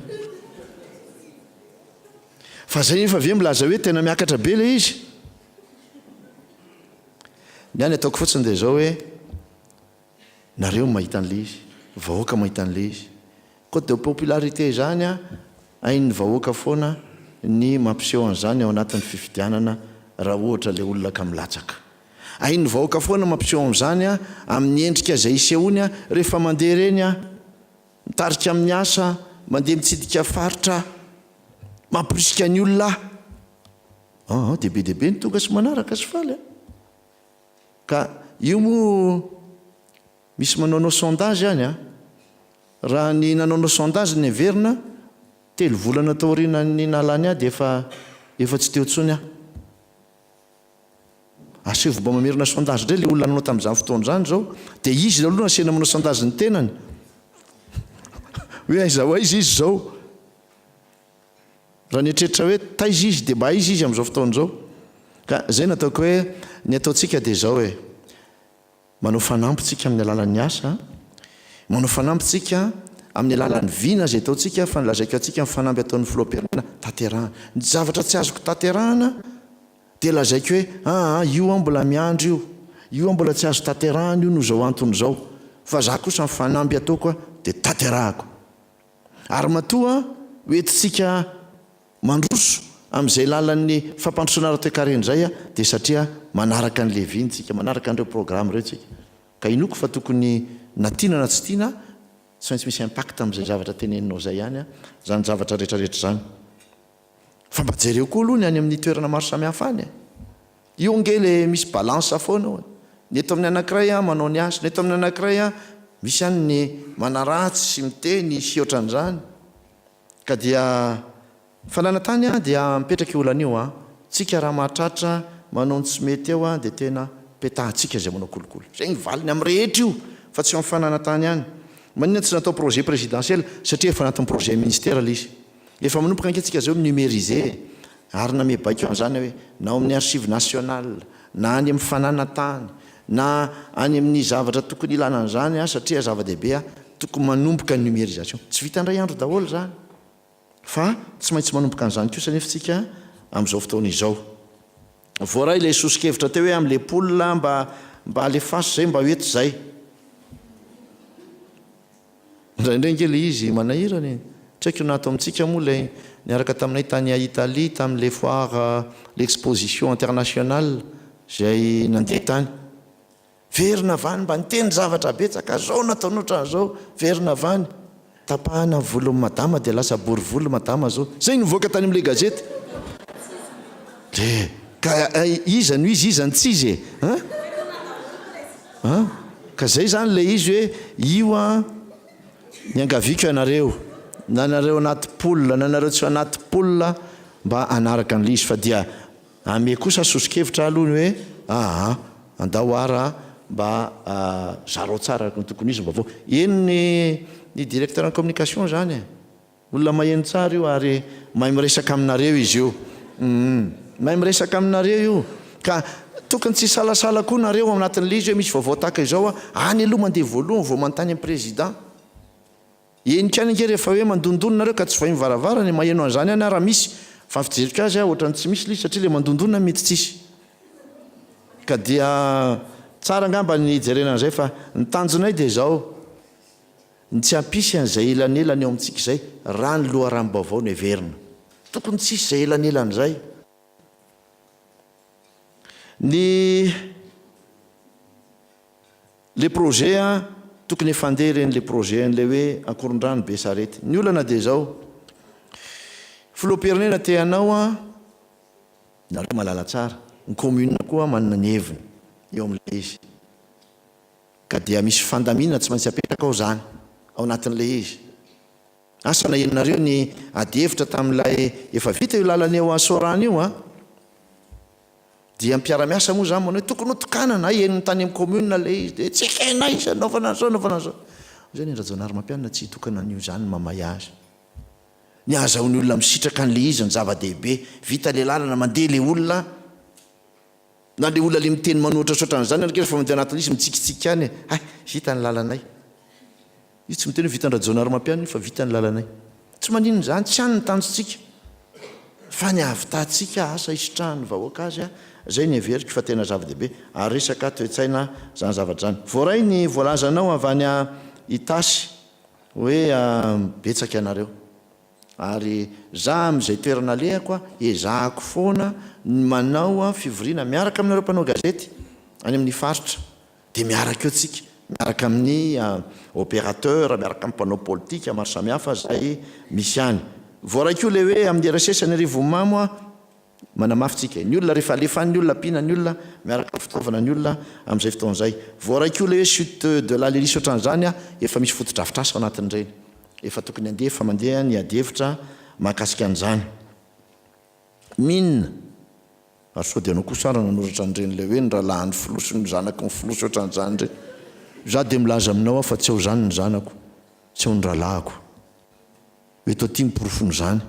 Fa zay nefa ve milaza hoe tena miakatra be le izy? Ny ahy ny ataoko fotsiny dia izao hoe nareo mahita an'le izy, vahoaka mahita an'le izy. Code de popularité izany an, hain'ny vahoaka foana ny mampiseho an'izany ao anatin'ny fifidianana raha ohatra ilay olona ka milatsaka. Hain'ny vahoaka foana mampiseho an'izany an, amin'ny endrika izay isehoany an, rehefa mandeha ireny an, mitarika amin'ny asa, mandeha mitsidika faritra, mamporisika ny olona an, dia be dia be ny tonga sy manaraka sy faly an. Ka io moa misy manaonao sondage any an. Raha ny nanaonao sondage ny heverina, telo volana taorianan'ny nahalany ahy dia efa efa tsy teo intsony aho. Asaivo mba mamerina sondage indray ilay olona nanao tamin'izany fotoana izany izao, dia izy aloha nasaina manao sondage ny tenany. Hoe aiza ho aiza izy izao. Raha nieritreritra hoe taiza izy dia mba aiza izy amin'izao fotoana izao. Ka izay no ataoko hoe ny ataontsika dia izao e. Manao fanamby tsika amin'ny alalan'ny asa, manao fanamby tsika amin'ny alalan'ny vina izay ataontsika fa ny lazaiko antsika ny fanamby ataon'ny filoham-pirenena tanterahana. Ny zavatra tsy azoko tanterahana dia lazaiko hoe aa io aho mbola miandry io, io aho mbola tsy azo tanterahana io noho izao antony izao fa za kosa ny fanamby ataoko dia tanterahako. Ary matoa hoentintsika mandroso amin'izay lalan'ny fampandrosoana ara-toekarena izay dia satria manaraka an'i Levy isika, manaraka an'ireo programa ireo isika. Ka inoako fa tokony na tiana na tsy tiana, tsy maintsy misy impact amin'izay zavatra teneninao izay ihany izany zavatra rehetra rehetra izany. Fa mba jereo koa aloha ny any amin'ny toerana maro samihafa any e! Io ange le misy balance foana eo e. Ny eto amin'ny anankiray manao ny azy, ny eto amin'ny anankiray misy ihany ny manaratsy sy miteny sy ohatran'izany. Ka dia fananan-tany dia mipetraka io olana io an. Tsika raha mahatratra manao ny tsy mety eo dia tena petahantsika izay manao kolikoly. Izay ny valiny amin'ny rehetra io fa tsy eo amin'ny fananan-tany ihany. Maninona tsy natao projet présidentiel satria efa anatin'ny projet ministère ilay izy. Efa manomboka ange tsika zao mi-numériser e! Ary name baiko an'izany aho hoe na ao amin'ny archives nationales, na any amin'ny fananan-tany, na any amin'ny zavatra tokony ilana an'izany aho satria zava-dehibe aho, tokony manomboka ny numérisation. Tsy vita indray andro daholo izany fa tsy maintsy manomboka an'izany kosa anefa tsika amin'izao fotoana izao. Voaray ilay soso-kevitra teo hoe amin'ilay poule mba mba alefaso izay mba ho eto izay. Indraindray ange ilay izy manahirana e! Tsy haiko na ato amintsika moa ilay niaraka taminay tany Italie tamin'ilay foire l'exposition internationale izay nandeha tany. Verina avy any mba niteny zavatra betsaka, zao nataony ohatran'izao, verina avy any. Tapahana ny volon'i madama dia lasa bory volo madama zao. Zay no nivoaka tany amin'ilay gazety. Dia ka iza no izy iza no tsy izy e? An? An? Ka zay zany ilay izy hoe io an, miangaviako ianareo, na nareo anaty pool na nareo tsy anaty pool mba hanaraka an'ilay izy fa dia ame kosa soso-kevitra aloha ny hoe aa andao ara mba zarao tsara araka ny tokony ho izy ny vaovao. Eny ny ny directeur ny communication zany e. Olona maheno tsara io ary mahay miresaka aminareo izy io. Humm. Mahay miresaka aminareo io. Ka tokony tsy hisalasala koa nareo ao anatin'ilay izy hoe misy vaovao tahaka izao a, any aloha mandeha voalohany vao manontany amin'ny président. Henoko ihany ange rehefa hoe mandondona nareo ka tsy vohay ny varavarana e, maheno an'izany ihany aho raha misy, fa ny fijeriko azy ohatran'ny tsy misy ilay izy satria ilay mandondona mety tsisy. Ka dia tsara angamba ny hijerena an'izay fa ny tanjonay dia izao. Ny tsy hampisy an'izay elanelana eo amintsika izay raha ny loharanom-baovao no heverina. Tokony tsy hisy izay elanelana izay. Ny le projet an, tokony efa handeha ireny le projet an'ilay hoe Ankorondrano Besarety. Ny olana dia izao, filoham-pirenena te hanao an, nareo mahalala tsara, ny commune koa manana ny heviny eo amin'ilay izy. Ka dia misy fandaminana tsy maintsy apetraka ao izany, ao anatin'ilay izy. Asa na henonareo ny adihevitra tamin'ilay efa vita io lalana eo Soarano io an! Dia mpiara-miasa moa izany manao hoe tokony ho tokanana, hay henon'ny tany amin'ny commune ilay izy, dia tsy ekenay izay anaovana an'izao, anaovana an'izao. Izay ny Rajaonarimampianina tsy hitokana an'io izany ny mamay azy. Ny ahazahoan'ny olona misitraka an'ilay izy no zava-dehibe. Vita ilay lalana, mandeha ilay olona. Na le olona le miteny manohitra sy otran'izany ary refa mandeha anatin'ilay izy mitsikitsiky ihany e! Hay, vita ny lalanay. Io tsy miteny hoe vitan-dRajaonarimampianina io fa vita ny lalanay. Tsy maninona izany, tsy any ny tanjontsika. Fa ny hahavitantsika asa hisitrahan'ny vahoaka azy, izay no heveriko fa tena zava-dehibe. Ary resaka toe-tsaina izany zavatra izany. Voaray ny voalazanao avy any Itasy hoe betsaka ianareo. Ary za amin'izay toerana alehako ezahako foana ny manao fivoriana miaraka aminareo mpanao gazety any amin'ny faritra dia miaraka eo tsika, miaraka amin'ny opérateur, miaraka amin'ny mpanao politika maro samihafa izay misy any. Voaray koa ilay hoe amin'ny RSS any Arivonimamo aho, Manamafy tsika e. Ny olona rehefa alefa any ny olona, ampiana ny olona, miaraka amin'ny fitaovana ny olona amin'izay fotoana izay. Voaray koa ilay hoe chute de la Lélis ohatran'izany a, efa misy fotodrafitrasa ao anatin'ireny. Efa tokony handeha, efa mandeha ny adihevitra mahakasika an'izany. Mine. Ary sao dia ianao kosa ary nanoratra an'ireny ilay hoe ny rahalahin'ny filoha sy ny zanaky ny filoha sy ohatran'izany ireny. Izaho dia milaza aminao aho fa tsy ao izany ny zanako, tsy ao ny rahalahiko. Eto aty ny porofon'izany.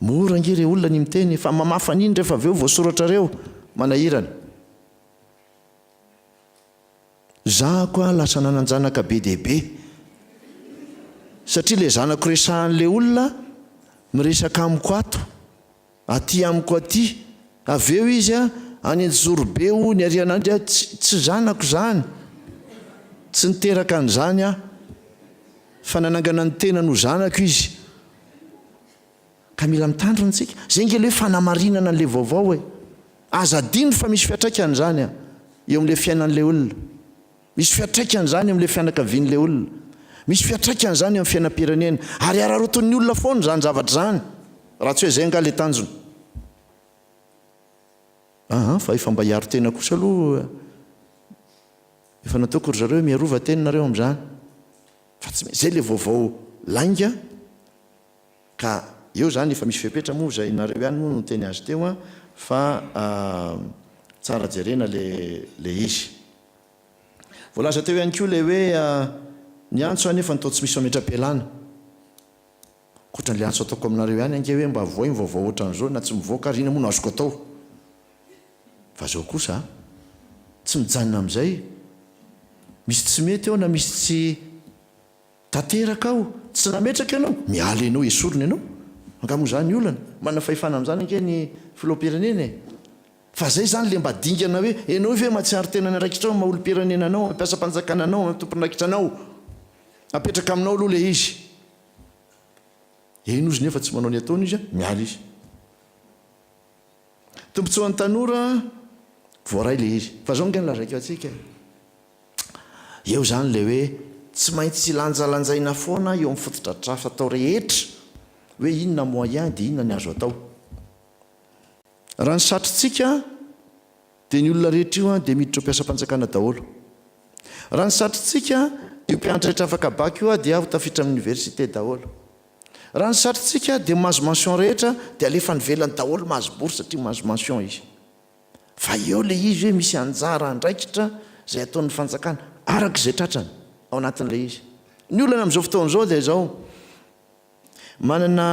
Mora ange re olona ny miteny fa mamafa an'iny rehefa avy eo voasoratrareo. Manahirana. Zahako aho lasa nanan-janaka be dia be. Satria ilay zanako resahan'ilay olona miresaka amiko ato. Aty amiko aty. Avy eo izy any Anjozorobe hono ary anandry aho tsy tsy zanako izany. Tsy niteraka an'izany aho. Fa nanangana ny tenany ho zanako izy. Ka mila mitandrina tsika. Zay nge le hoe fanamarinana an'le vaovao e. Aza adino fa misy fiantraikany izany an, eo amin'le fiainan'le olona. Misy fiantraikany izany eo amin'le fianakavian'le olona. Misy fiantraikany izany eo amin'ny fiainam-pirenena. Ary araraotin'ny olona foana izany zavatra izany. Raha tsy hoe izay angaha le tanjona. Aa fa efa mba hiaro tena kosa aloha efa nataoko ry zareo hoe miarova tena nareo amin'izany fa tsy izay le vaovao lainga ka eo izany efa misy fepetra moa izay nareo ihany moa no niteny azy teo an fa tsara jerena le le izy. Voalaza teo ihany koa le hoe ny antso anefa ny toa tsy misy fametram-pialana. Ankoatran'ilay antso ataoko aminareo ihany ange hoe mba avoay ny vaovao ohatran'izao na tsy mivoaka ary inona moa no azoko atao? Fa zao kosa a! Tsy mijanona amin'izay, misy tsy mety ao na misy tsy tanteraka ao, tsy nametraka ianao, miala ianao, esorina ianao. Angaha moa izany olana? Manana fahefana amin'izany ange ny filoham-pirenena e! Fa zay izany le mba dingana hoe ianao ve mahatsiaro tena ny andraikitrao amin'ny maha olom-pirenena anao, amin'ny mpiasam-panjakana anao, amin'ny tompon'andraikitra anao? Apetraka aminao aloha le izy. Eny ozy nefa tsy manao ny ataony izy a, miala izy. Tombotsoan'ny tanora voaray le izy. Fa zao ange no lazaiko antsika e. Eo zany le hoe tsy maintsy lanjalanjaina foana eo amin'ny fotodrafitrasa atao rehetra hoe inona moyen dia inona ny azo atao. Raha ny satrintsika dia ny olona rehetra io dia miditra ho mpiasam-panjakana daholo. Raha ny satrintsika, io mpianatra rehetra afaka bac io dia ho tafiditra amin'ny université daholo. Raha ny satrintsika dia mahazo mention rehetra dia alefa any ivelany daholo mahazo bourse satria mahazo mention izy. Fa eo ilay izy hoe misy anjara andraikitra izay ataon'ny fanjakana araka izay tratrany ao anatin'ilay izy. Ny olana amin'izao fotoana izao dia izao, manana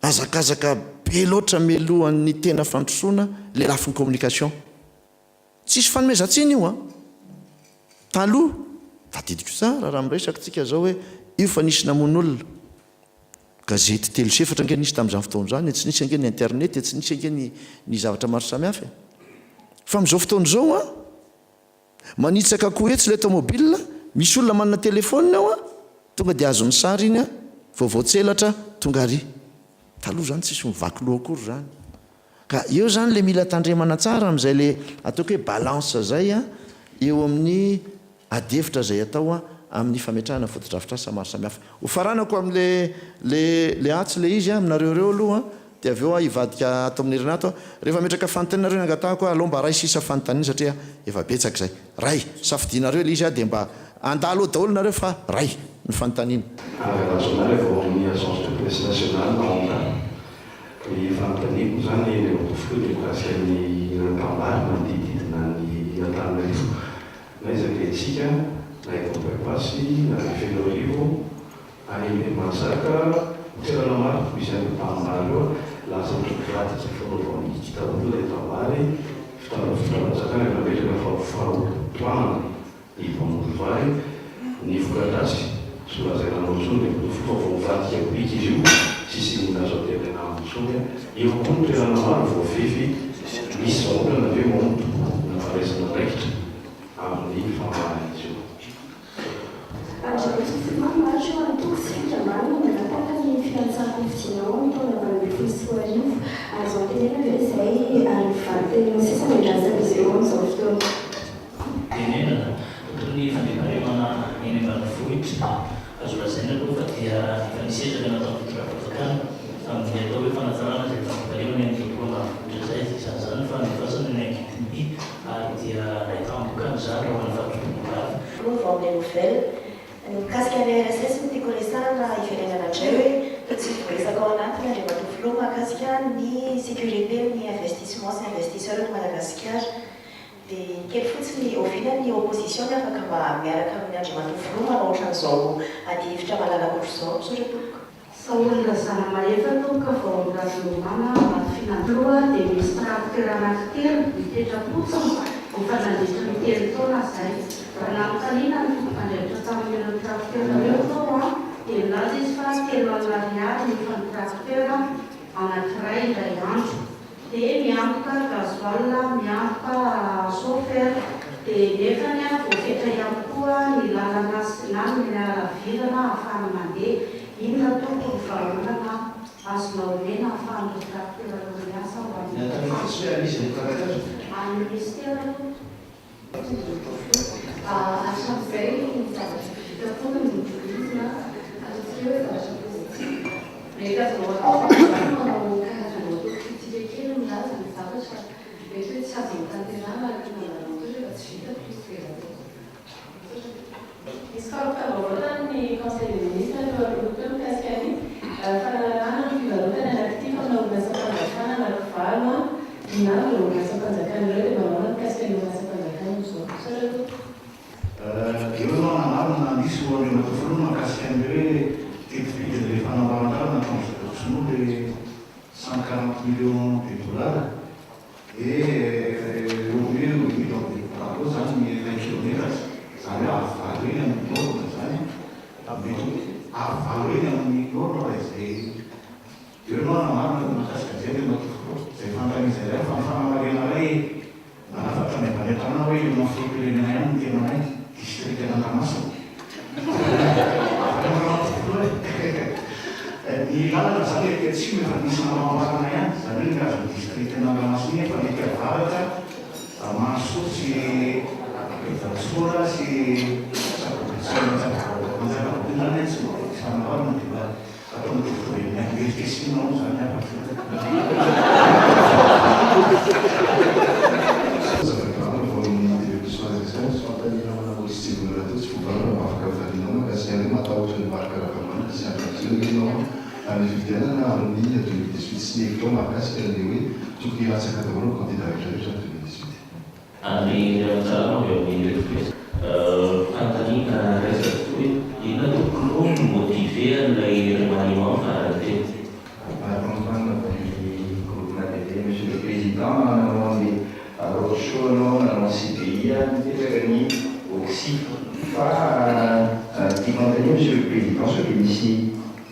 hazakazaka be loatra mialohan'ny tena fandrosoana ilay lafiny communication. Tsisy fanomezan-tsiny io an! Taloha, tadidiko tsara raha miresaka tsika zao hoe io fa nisy namono olona. Gazety telo sy efatra ange nisy tamin'izany fotoana izany e, tsy nisy ange ny internet e, tsy nisy ange ny ny zavatra maro samihafa e. Fa amin'izao fotoana izao an, manitsaka akoho etsy ilay tomobile, misy olona manana téléphone ao an, tonga dia azon'ny sary iny an, vaovao tselatra tonga ary. Taloha izany tsisy mivaky loha akory izany. Ka eo zany le mila tandremana tsara amin'izay le ataoko hoe balance zay a eo amin'ny adihevitra zay atao a amin'ny fametrahana fotodrafitrasa maro samihafa. Ho faranako amin'le le le atsy le izy a aminareo ireo aloha dia avy eo aho hivadika ato amin'ny Renato a. Rehefa hametraka fanontaniana nareo ny angatahako a aleo mba ray sisa fanontaniana satria efa betsaka izay. Ray, safidinareo le izy a dia mba handalo eo daholo nareo fa ray ny fanontaniana. Avy Rajaonary avy ao amin'ny Agence de presse nationale, ANDA. Ny fanontaniako moa izany Andriamatoa Filoha dia mikasika ny rantambary manodidididina ny Antananarivo. Na aiza ny antsika, na eto amin'ny By-pass, na any Fenoarivo, any Imerimanjaka, toerana maro misy an'ireo tanimbary ireo, lasa ohatran'ny mivadika fanaovam-biky daholo ilay tambary, fitondra fitondram-panjakana efa nametraka fa ho fahotoanana. Ny mpamory vary, ny voka-dratsy, tsy ho lazaina anao intsony dia mitovy fa vao mivadika biriky izy io, tsisy inona azo antenaina aminy intsony, eo koa ny toerana maro voafefy, misy vahaolana ve moa no tokony handraisana andraikitra amin'ny famahana izy io? Andriamatoa Filoha Mahazo antoko sy fikambanana nangataka ny filatsahan-kofidinao amin'ny taona 2018. Azo antenaina ve izay ary ny valin-teninao sisa no andrasan'izy ireo amin'izao fotoana? Tenenana, toy ny fandriampahalemana eny ambanivohitra. Azo lazaina aloha fa dia efa nisy ezaka nataon'ny fitondram-panjakana amin'ny atao hoe fanatsarana izay fandriampahalemana eny amin'ny tontolo ambanivohitra izay. Isan'izany ny fandefasana ny ankidy ary dia nahitam-bokany izany raha ho an'ny faritra Bongolava. Vaovao amin'ny nouvelle. Ny mikasika ny RSS no tiako resahana hiverenana indray hoe toa tsy voaresaka ao anatiny Andriamatoa Filoha mahakasika ny sécurité ny investissement sy investisseur eto Madagasikara. Dia kely fotsiny, oviana ny opposition ny afaka mba miaraka amin'ny Andriamatoa Filoha manao ohatran'izao adihevitra malalaka ohatr'izao? Misaotra tompoko. Saholy Razanamahefa tompoko avy ao amin'ny Radio Mana Ambatofinandrahana. Filoha dia misy tracteur anankitelo mipetra-potsiny efa nandritra ny telo taona izay. Raha nanontaniana ny tompon'andraikitra tamin'ireo tracteur ireo tao dia nilaza izy fa 30 ariary ny hofan'ny tracteur anankiray indray andro. Dia miantoka gasoil, miantoka chauffeur, dia nefany voafetra ihany koa ny lalana sy na ny halavirana ahafahana mandeha. Inona tompoko ny vahaolana azonao omena ahafahan'ireo tracteur ireo miasa ho an'ny Any ministera tompoko. Hatramin'izay ny zavatra vita foana no tohizina, ataontsika hoe zavatra positif. Mety azonao atao izany manao karazana autocritique kely milaza ny zavatra. Conseil des Ministres teo aloha teo mikasika ny fanalalahana ny fivarotana ny actif amina orinasam-panjakana anakivalo na ireo orinasam-panjakana ireo dia mba ahoana mikasika ny orinasam-panjakana amin'izao. Misaotra tompoko. Eo ianao nanarina nisy ho Andriamatoa Filoha mahakasika an'ilay hoe teti-bidin'ilay fanamboaran-dalana nataon-dry zareo sinoa ilay 140 millions de dollars dia eo amin'ny hoe roa millions de dollars eo izany ny iray kilometatra, izany hoe avo valo heny amin'ny norme izany, mety ho avo valo heny amin'ny norme raha izay eo ianao hanamarina ny mahakasika an'izay Andriamatoa Filoha, izay fanontaniana izay iray fa ny fanamarihana iray Manafatra ny avy any an-tanàna hoe eo amin'ny filoham-pirenena ihany ny tenanay, distrikan'Andramasina. Afaka manao tokoa e! Ny lalana izany ety atsimo efa nisy nanamboarana ihany, izany hoe ny azon'ny distrikan'Andramasina iny efa mety avaratra, Mahasoa sy Vatosoa sy Manjakabony izany tsy mba misy fanamboarana dia mba Atao mitovitovy amin'ny an'i Herikesina hono izany ny hafa. Zava-drano vao ny TV Plus Madagascar misy fanontaniana manao izy tsy vonona teo tsy voavaly mba afaka valianao mahakasika ny hoe matahotra ny Marc Ravalomanana sy Andry Rajoelina ve ianao amin'ny fifidianana amin'ny 2018 sy ny hevitrao mahakasika an'ilay hoe tokony hilatsaka daholo ny kandida rehetra rehetra amin'ny 2018. Andry Ratsarano avy ao amin'ny Repoblika. Fanontaniana iray sady fohy, inona tompoko no mi-motiver an'ilay remaniement farany teo? Marc Antoine avy amin'ny groupe Madv, Monsieur le Président, nanao an'ilay road show anao, nanao ny CDI, nipetraka ny OCSI. Fa tiako anontaniana Monsieur le Président sao dia misy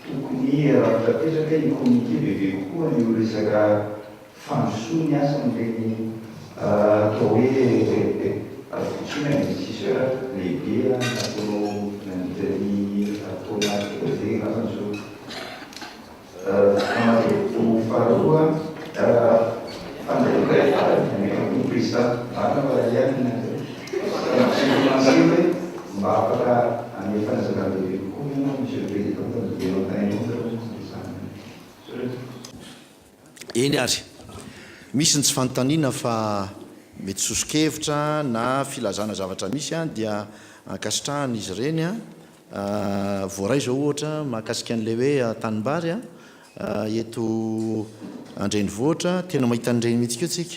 tokony rafitra apetraka hi-communiquer bebe kokoa an'io resaka Fandrosoa ny asan'ireny atao hoe antsoina investisseur lehibe nataonao nandritra ny taona teo izay angamba izao. Famariko faharoa, fanontaniako iray farany ametrako ny président marina fa ihany ny financier hoe mba afaka hanome fanazavana bebe kokoa ve ianao monsieur le président fa miverina anontanianao zareo resahana. Misaotra. Eny ary. Misy ny tsy fanontaniana fa mety soso-kevitra na filazana zavatra misy dia ankasitrahana izy ireny. Voaray izao ohatra mahakasika an'ilay hoe tanimbary eto an-drenivohitra, tena mahita an'ireny mihitsy koa tsika.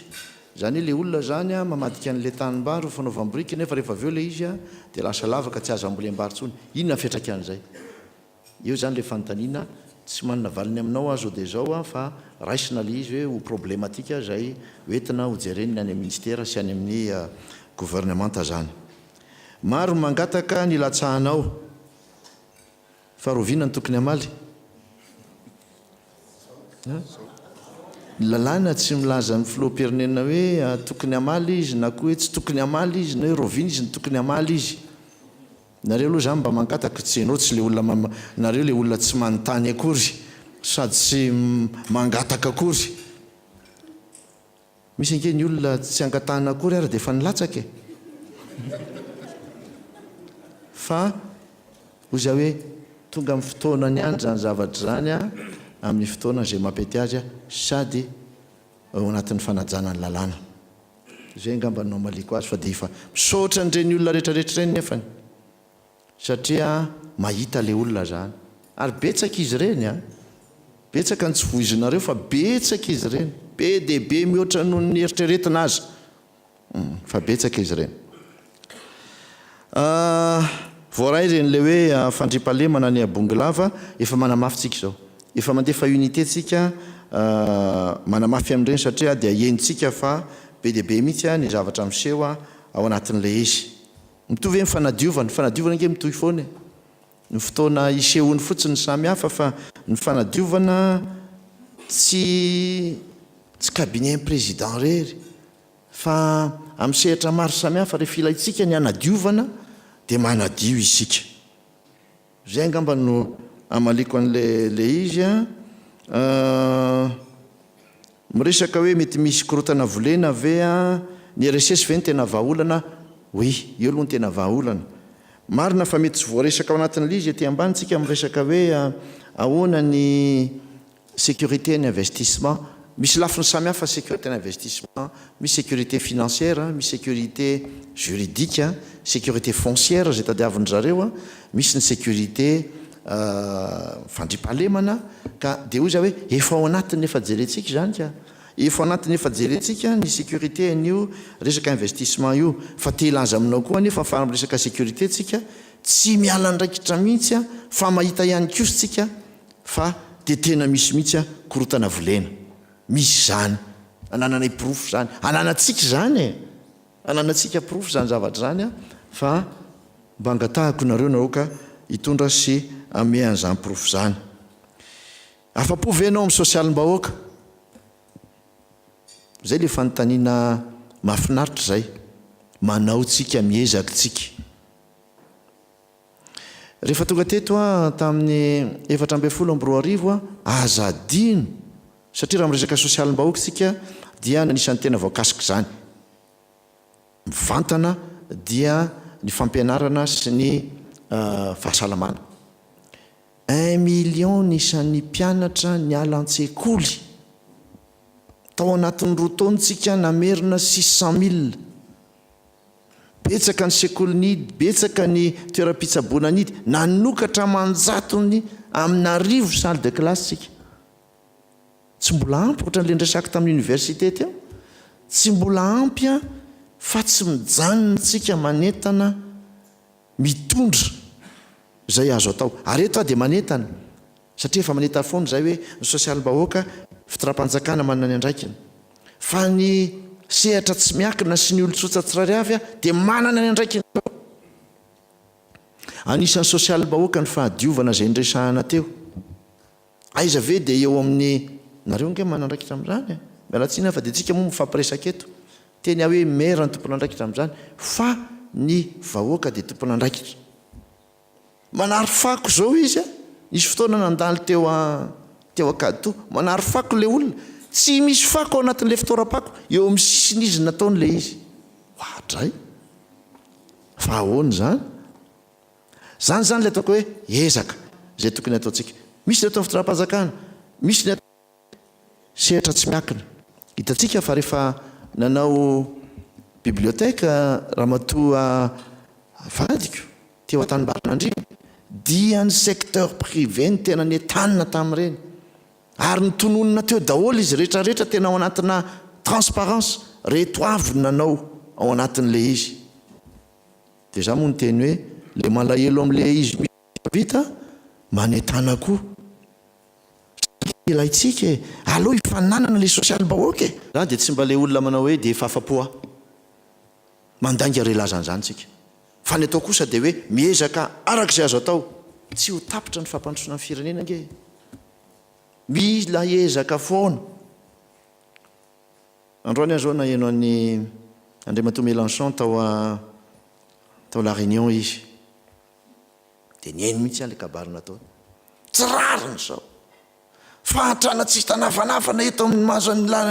Izany hoe ilay olona izany mamadika an'ilay tanimbary ho fanaovam-biriky nefa rehefa avy eo ilay izy dia lasa lavaka tsy azo ambolem-bary intsony. Inona ny fiantraikan'izay? Eo izany ilay fanontaniana, tsy manana valiny aminao aho zao dia izao aho fa raisina ilay izy hoe ho problematique izay hoentina hojeren'ny any amin'ny ministera sy any amin'ny gouvernemanta izany. Maro ny mangataka ny hilatsahanao fa rahoviana no tokony hamaly? Ny lalàna tsy milaza amin'ny filoham-pirenena hoe tokony hamaly izy na koa hoe tsy tokony hamaly izy na hoe rahoviana izy no tokony hamaly izy. Nareo aloha zany mba mangataka tsy enao tsy le olona mam nareo le olona tsy manontany akory sady tsy mangataka akory misy ange ny olona tsy angatahana akory ary de efa nilatsaka e fa hoy za hoe tonga amin'ny fotoanany ihany zany zavatra zany a amin'ny fotoana izay mampety azy a sady ao anatin'ny fanajana ny lalàna. Izay angamba no hamaliako azy fa dia efa misaotra an'ireny olona rehetrarehetra ireny nefany satria mahita ilay olona zany ary betsaka izy ireny an! Betsaka ny tsy voizinareo fa betsaka izy ireny, be dia be mihoatra noho ny eritreretina aza fa betsaka izy ireny. Voaray ireny ilay hoe fandriampahalemana any Bongolava, efa manamafy tsika izao. Efa mandefa unité tsika manamafy amin'ireny satria dia henontsika fa be dia be mihitsy ny zavatra miseho ao anatin'ilay izy. Mitovy hoe ny fanadiovana, ny fanadiovana ange mitohy foana e. Ny fotoana isehoany fotsiny no samy hafa fa ny fanadiovana tsy tsy cabinet-n'ny président irery. Fa amin'ny sehatra maro samihafa, rehefa ilaintsika ny hanadiovana dia manadio isika. Izay angamba no hamaliako an'ilay izy an. Miresaka hoe mety misy korontana volena ve an, ny RSS ve no tena vahaolana? Oui, io aloha no tena vahaolana. Marina fa mety tsy voaresaka ao anatin'ilay izy ety ambany tsika miresaka hoe ahoana ny sécurité ny investissement. Misy lafiny samihafa sécurité investissement, misy sécurité financière, misy sécurité juridique, sécurité foncière izay tadiavin-dry zareo, misy ny sécurité fandriampahalemana ka dia hoy za hoe efa ao anatin'ny efa jerentsika izany ka. Efa ao anatin'ny efa jerentsika ny sécurité an'io resaka investissement io fa te hilaza aminao koa anefa fa amin'ny resaka sécurité tsika tsy miala andraikitra mihitsy fa mahita ihany kosa tsika fa dia tena misy mihitsy korontana volena. Misy izany. Anananay porofo izany. Ananantsika izany e! Ananantsika porofo izany zavatra izany fa mba angatahako nareo nareo ka hitondra sy hanome an'izany porofo izany. Afa-po ve ianao amin'ny sosialim-bahoaka? Izay ilay fanontaniana mahafinaritra izay. Manao tsika, miezaka tsika. Rehefa tonga teto aho tamin'ny 2014 aho, aza adino, satria raha miresaka sosialim-bahoaka isika dia anisan'ny tena voakasik'izany mivantana dia ny fampianarana sy ny fahasalamana. Un million ny isan'ny mpianatra niala an-tsekoly. Tao anatin'ny roa taona isika namerina 600 mille. Betsaka ny sekoly nihidy, betsaka ny toeram-pitsaboana nihidy, nanokatra aman-jatony amin'arivo salle de classe isika. Tsy mbola ampy, ohatran'ilay niresahako tamin'ny université teo, tsy mbola ampy an, fa tsy mijanona isika manentana mitondra izay azo atao. Ary eto aho dia manentana, satria efa manentana foana izay hoe ny sosialim-bahoaka, fitondram-panjakana manana ny andraikiny. Fa ny sehatra tsy miankina sy ny olon-tsotra tsirairay avy dia manana ny andraikiny koa. Anisan'ny sosialim-bahoaka ny fahadiovana izay niresahana teo. Aiza ve dia eo amin'ny, nareo ange manana andraikitra amin'izany e! Miala tsiny aho fa dia tsika moa mifampiresaka eto. Teny aho hoe maire no tompon'andraikitra amin'izany fa ny vahoaka dia tompon'andraikitra. Manary fako izao izy a! Nisy fotoana nandalo teo a teo Ankaditoa. Manary fako ilay olona. Tsy misy fako ao anatin'ilay fitoeram-pako. Eo amin'ny sisiny izy nataony ilay izy. Oadray! Fa ahoana izany? Izany izany ilay ataoko hoe ezaka izay tokony hataontsika. Misy ny ataon'ny fitondram-panjakana, misy ny sehatra tsy miankina. Hitantsika fa rehefa nanao bibliothèque ramatoa vadiko teo Antanimbarinandriana dia ny secteur privé no tena nentanina tamin'ireny ary notononina teo daholo izy rehetra rehetra tena ao anatina transparence reto avy no nanao ao anatin'ilay izy. Dia za moa niteny hoe le malahelo amle izy vita manentana koa. Saingy ilaintsika e! Aleo hifaninanana le sosialim-bahoaka e! Za dia tsy mba le olona manao hoe dia efa afa-po aho. Mandainga re hilaza an'izany tsika. Fa ny atao kosa dia hoe miezaka araka izay azo atao. Tsy ho tapitra ny fampandrosoana ny firenena ange e! Mila ezaka foana. Androany aho izao naheno an'i Andriamatoa Mélenchon tao tao La Réunion izy. Dia nihaino mihitsy aho ilay kabary nataony. Tsy rariny izao. Fahantrana tsy hita nafanafana eto amin'ny maso an'i La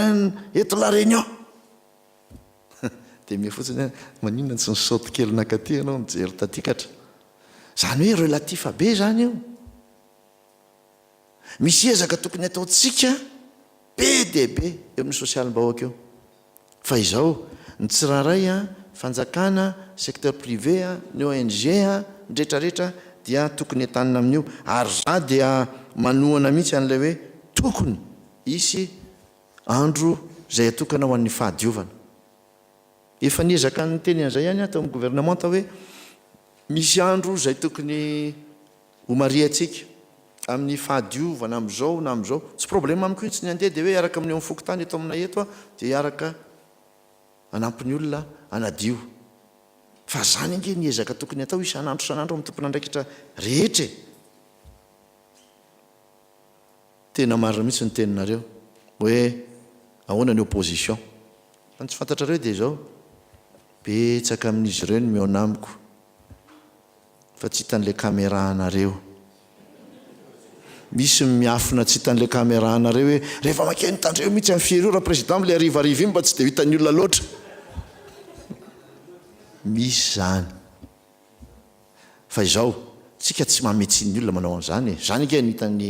eto La Réunion. Dia miha fotsiny aho, maninona tsy nisaoty kely nankaty ianao nijery taty katra. Izany hoe relatif be izany io. Misy ezaka tokony ataontsika be dia be eo amin'ny sosialim-bahoaka eo. Fa izao, ny tsirairay, fanjakana, secteur privé, ny ONG, ny rehetrarehetra dia tokony entanina amin'io. Ary za dia manohana mihitsy an'ilay hoe tokony hisy andro izay atokana ho an'ny fahadiovana. Efa niezaka niteny an'izay ihany aho tao amin'ny governemanta hoe misy andro izay tokony Ho marihantsika amin'ny fahadiovana amin'izao na amin'izao. Tsy problème amiko mihitsy ny handeha dia hoe hiaraka amin'ny eo amin'ny fokontany eto aminay eto aho dia hiaraka hanampy ny olona hanadio. Fa izany ange ny ezaka tokony hatao isan'andro isan'andro amin'ny tompon'andraikitra rehetra e! Tena marina mihitsy ny teninareo hoe ahoana ny opposition. Fa ny tsy fantatrareo dia izao, betsaka amin'izy ireo ny mihaona amiko. Fa tsy hitan'ilay camera anareo. Misy ny miafina tsy hitan'ilay camera anareo hoe rehefa makeny tandremo mihitsy amin'ny firy ora président amin'ilay harivariva iny mba tsy dia ho hitan'ny olona loatra. Misy izany. Fa izao, tsika tsy manome tsiny ny olona manao an'izany e. Izany ange no hitan'ny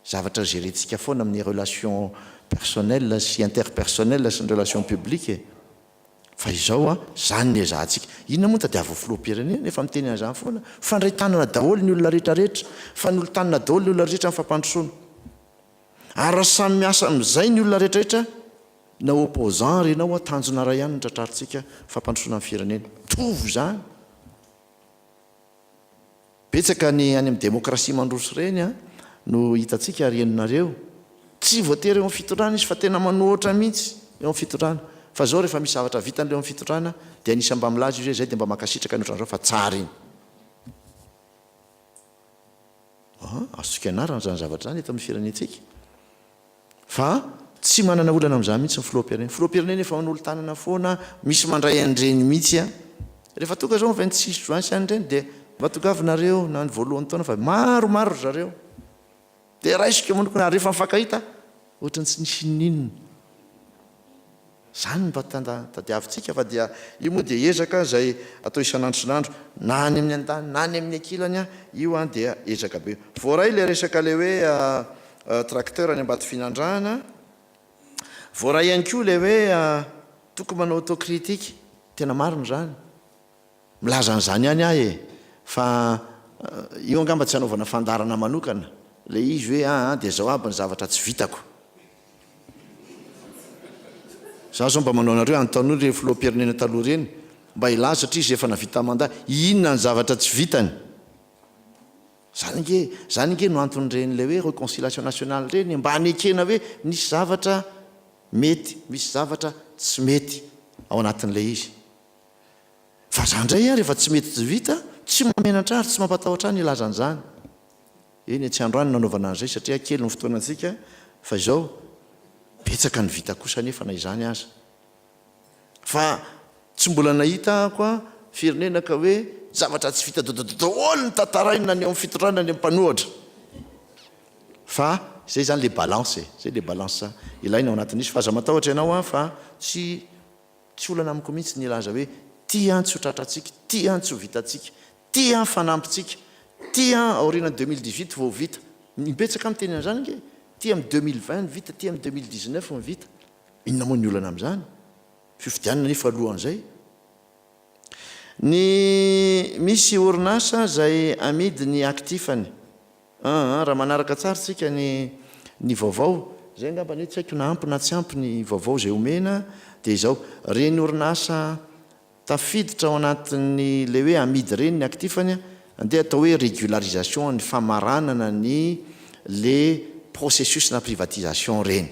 zavatra gérer-tsika foana amin'ny relation. personnel sy interpersonnel sy ny relation publique e! Fa izao an, izany ny ezahantsika. Inona moa no tadiavin'ny filoham-pirenena? Efa miteny an'izany foana. Mifandray tanana daholo ny olona rehetra rehetra. Mifanolo-tanana daholo ny olona rehetra amin'ny fampandrosoana. Ary raha samy miasa amin'izay ny olona rehetra rehetra, na opposant ary ianao an, tanjona iray ihany no tratrarintsika, fampandrosoana ny firenena. Mitovy izany. Betsaka ny any amin'ny demokrasia mandroso ireny no hitantsika ary henonareo. Tsy voatery eo amin'ny fitondrana izy fa tena manohitra mihitsy eo amin'ny fitondrana. Fa izao rehefa misy zavatra vitan'ilay eo amin'ny fitondrana dia anisan'ny mba milaza izy hoe izay dia mba mankasitraka ny ohatran'izao fa tsara iny. Aa, azontsika ianarana izany zavatra izany eto amin'ny firenentsika. Fa tsy manana olana amin'izany mihitsy ny filoham-pirenena. Filoham-pirenena efa manolo-tanana foana, misy mandray an'ireny mihitsy an. Rehefa tonga izao ny 26 juin sy an'ireny dia mba tongava nareo na ny voalohan'ny taona fa maromaro ry zareo. Dia raisiko manokana ary rehefa mifankahita ohatran'ny tsy nisy n'inon'inona. Izany no mba tadiavintsika fa dia io moa dia ezaka izay atao isan'andro isan'andro na any amin'ny andaniny na any amin'ny ankilany io an dia ezaka be. Voaray ilay resaka ilay hoe tracteur any Ambatofinandrahana, voaray ihany koa ilay hoe tokony manao autocritique, tena marina izany. Milaza an'izany ihany aho e! Fa io angamba tsy hanaovana fandaharana manokana ilay izy hoe aa dia izao aby ny zavatra tsy vitako. Za zao mba manao anareo anontanio ireny filoham-pirenena taloha ireny mba hilaza satria izy efa navita mandat inona ny zavatra tsy vitany. Zany ange, zany ange no anton'ireny ilay hoe reconciliation nationale ireny e, mba hanekena hoe nisy zavatra mety, misy zavatra tsy mety ao anatin'ilay izy. Fa za ndray ary efa tsy mety tsy vita, tsy mahamenatra ary tsy mampatahotra ahy ny hilaza an'izany. Eny e, tsy androany no nanaovana an'izay satria kely ny fotoanantsika fa izao, betsaka ny vita kosa anefa na izany aza. Fa tsy mbola nahita aho koa firenena ka hoe zavatra tsy vita daholo ny tantaraina na ny eo amin'ny fitondrana na ny mpanohatra. Fa izay izany le balance e, izay le balance ilaina ao anatin'izy fa aza matahotra ianao an fa tsy Tsy olana amiko mihitsy ny hilaza hoe ty an tsy ho tratrantsika, ty an tsy ho vitantsika, ty an fanampintsika, ty an aorianan'ny 2018 vao ho vita. Imbetsaka aho miteny an'izany ange e! Ty amin'ny 2020 no vita, ty amin'ny 2019 no vita. Inona moa ny olana amin'izany? Fifidianana anefa alohan'izay. Ny misy orinasa izay amidy ny actif-ny. Aa raha manaraka tsara tsika ny ny vaovao, zay angamba anie tsy haiko na ampy na tsy ampy ny vaovao izay omena dia izao, reny orinasa tafiditra ao anatin'ny ilay hoe amidy ireny ny actif-ny andeha atao hoe régularisation ny famaranana ny le processus na privatisation ireny.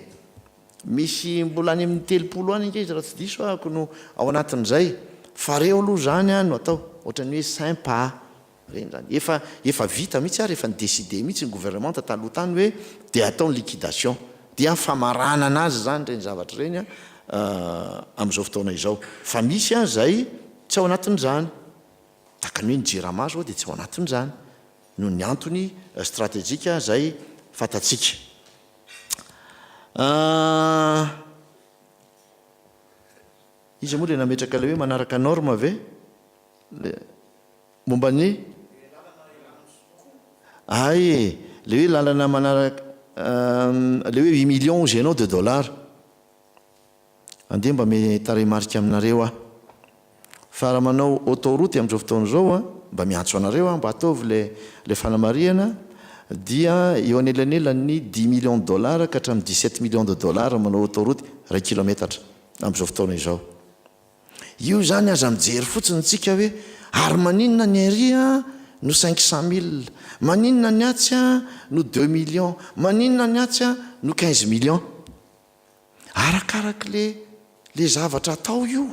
Misy mbola any amin'ny 30 any ange izy raha tsy diso ahako no ao anatin'izay fa reo aloha izany no atao, ohatran'ny hoe sympa. Ireny izany. Efa efa vita mihitsy ary efa ni-decider mihitsy ny gouvernementa taloha tany hoe dia atao ny liquidation. Dia famaranana azy izany ireny zavatra ireny amin'izao fotoana izao. Fa misy izay tsy ao anatin'izany. Tahaka ny hoe ny Jirama izao dia tsy ao anatin'izany. Noho ny antony stratejika izay fantatsika. Iza moa ilay nametraka ilay hoe manaraka norme ve? Momba ny? Hay e! Le hoe lalana manaraka le hoe huit millions hozy ianao de dollars. Andeha mba ame tarehimarika aminareo aho. Fa raha manao autoroute amin'izao fotoana izao an, mba miantso anareo aho mba ataovy le le fanamarihana dia eo anelanelan'ny dix millions de dollars ka hatramin'ny dix-sept millions de dollars manao autoroute iray kilometatra amin'izao fotoana izao. Io izany aza mijery fotsiny tsika hoe ary maninona ny ary no 500 mille, maninona ny atsy no deux millions, maninona ny atsy no 15 millions. Arakarak'le le zavatra atao io.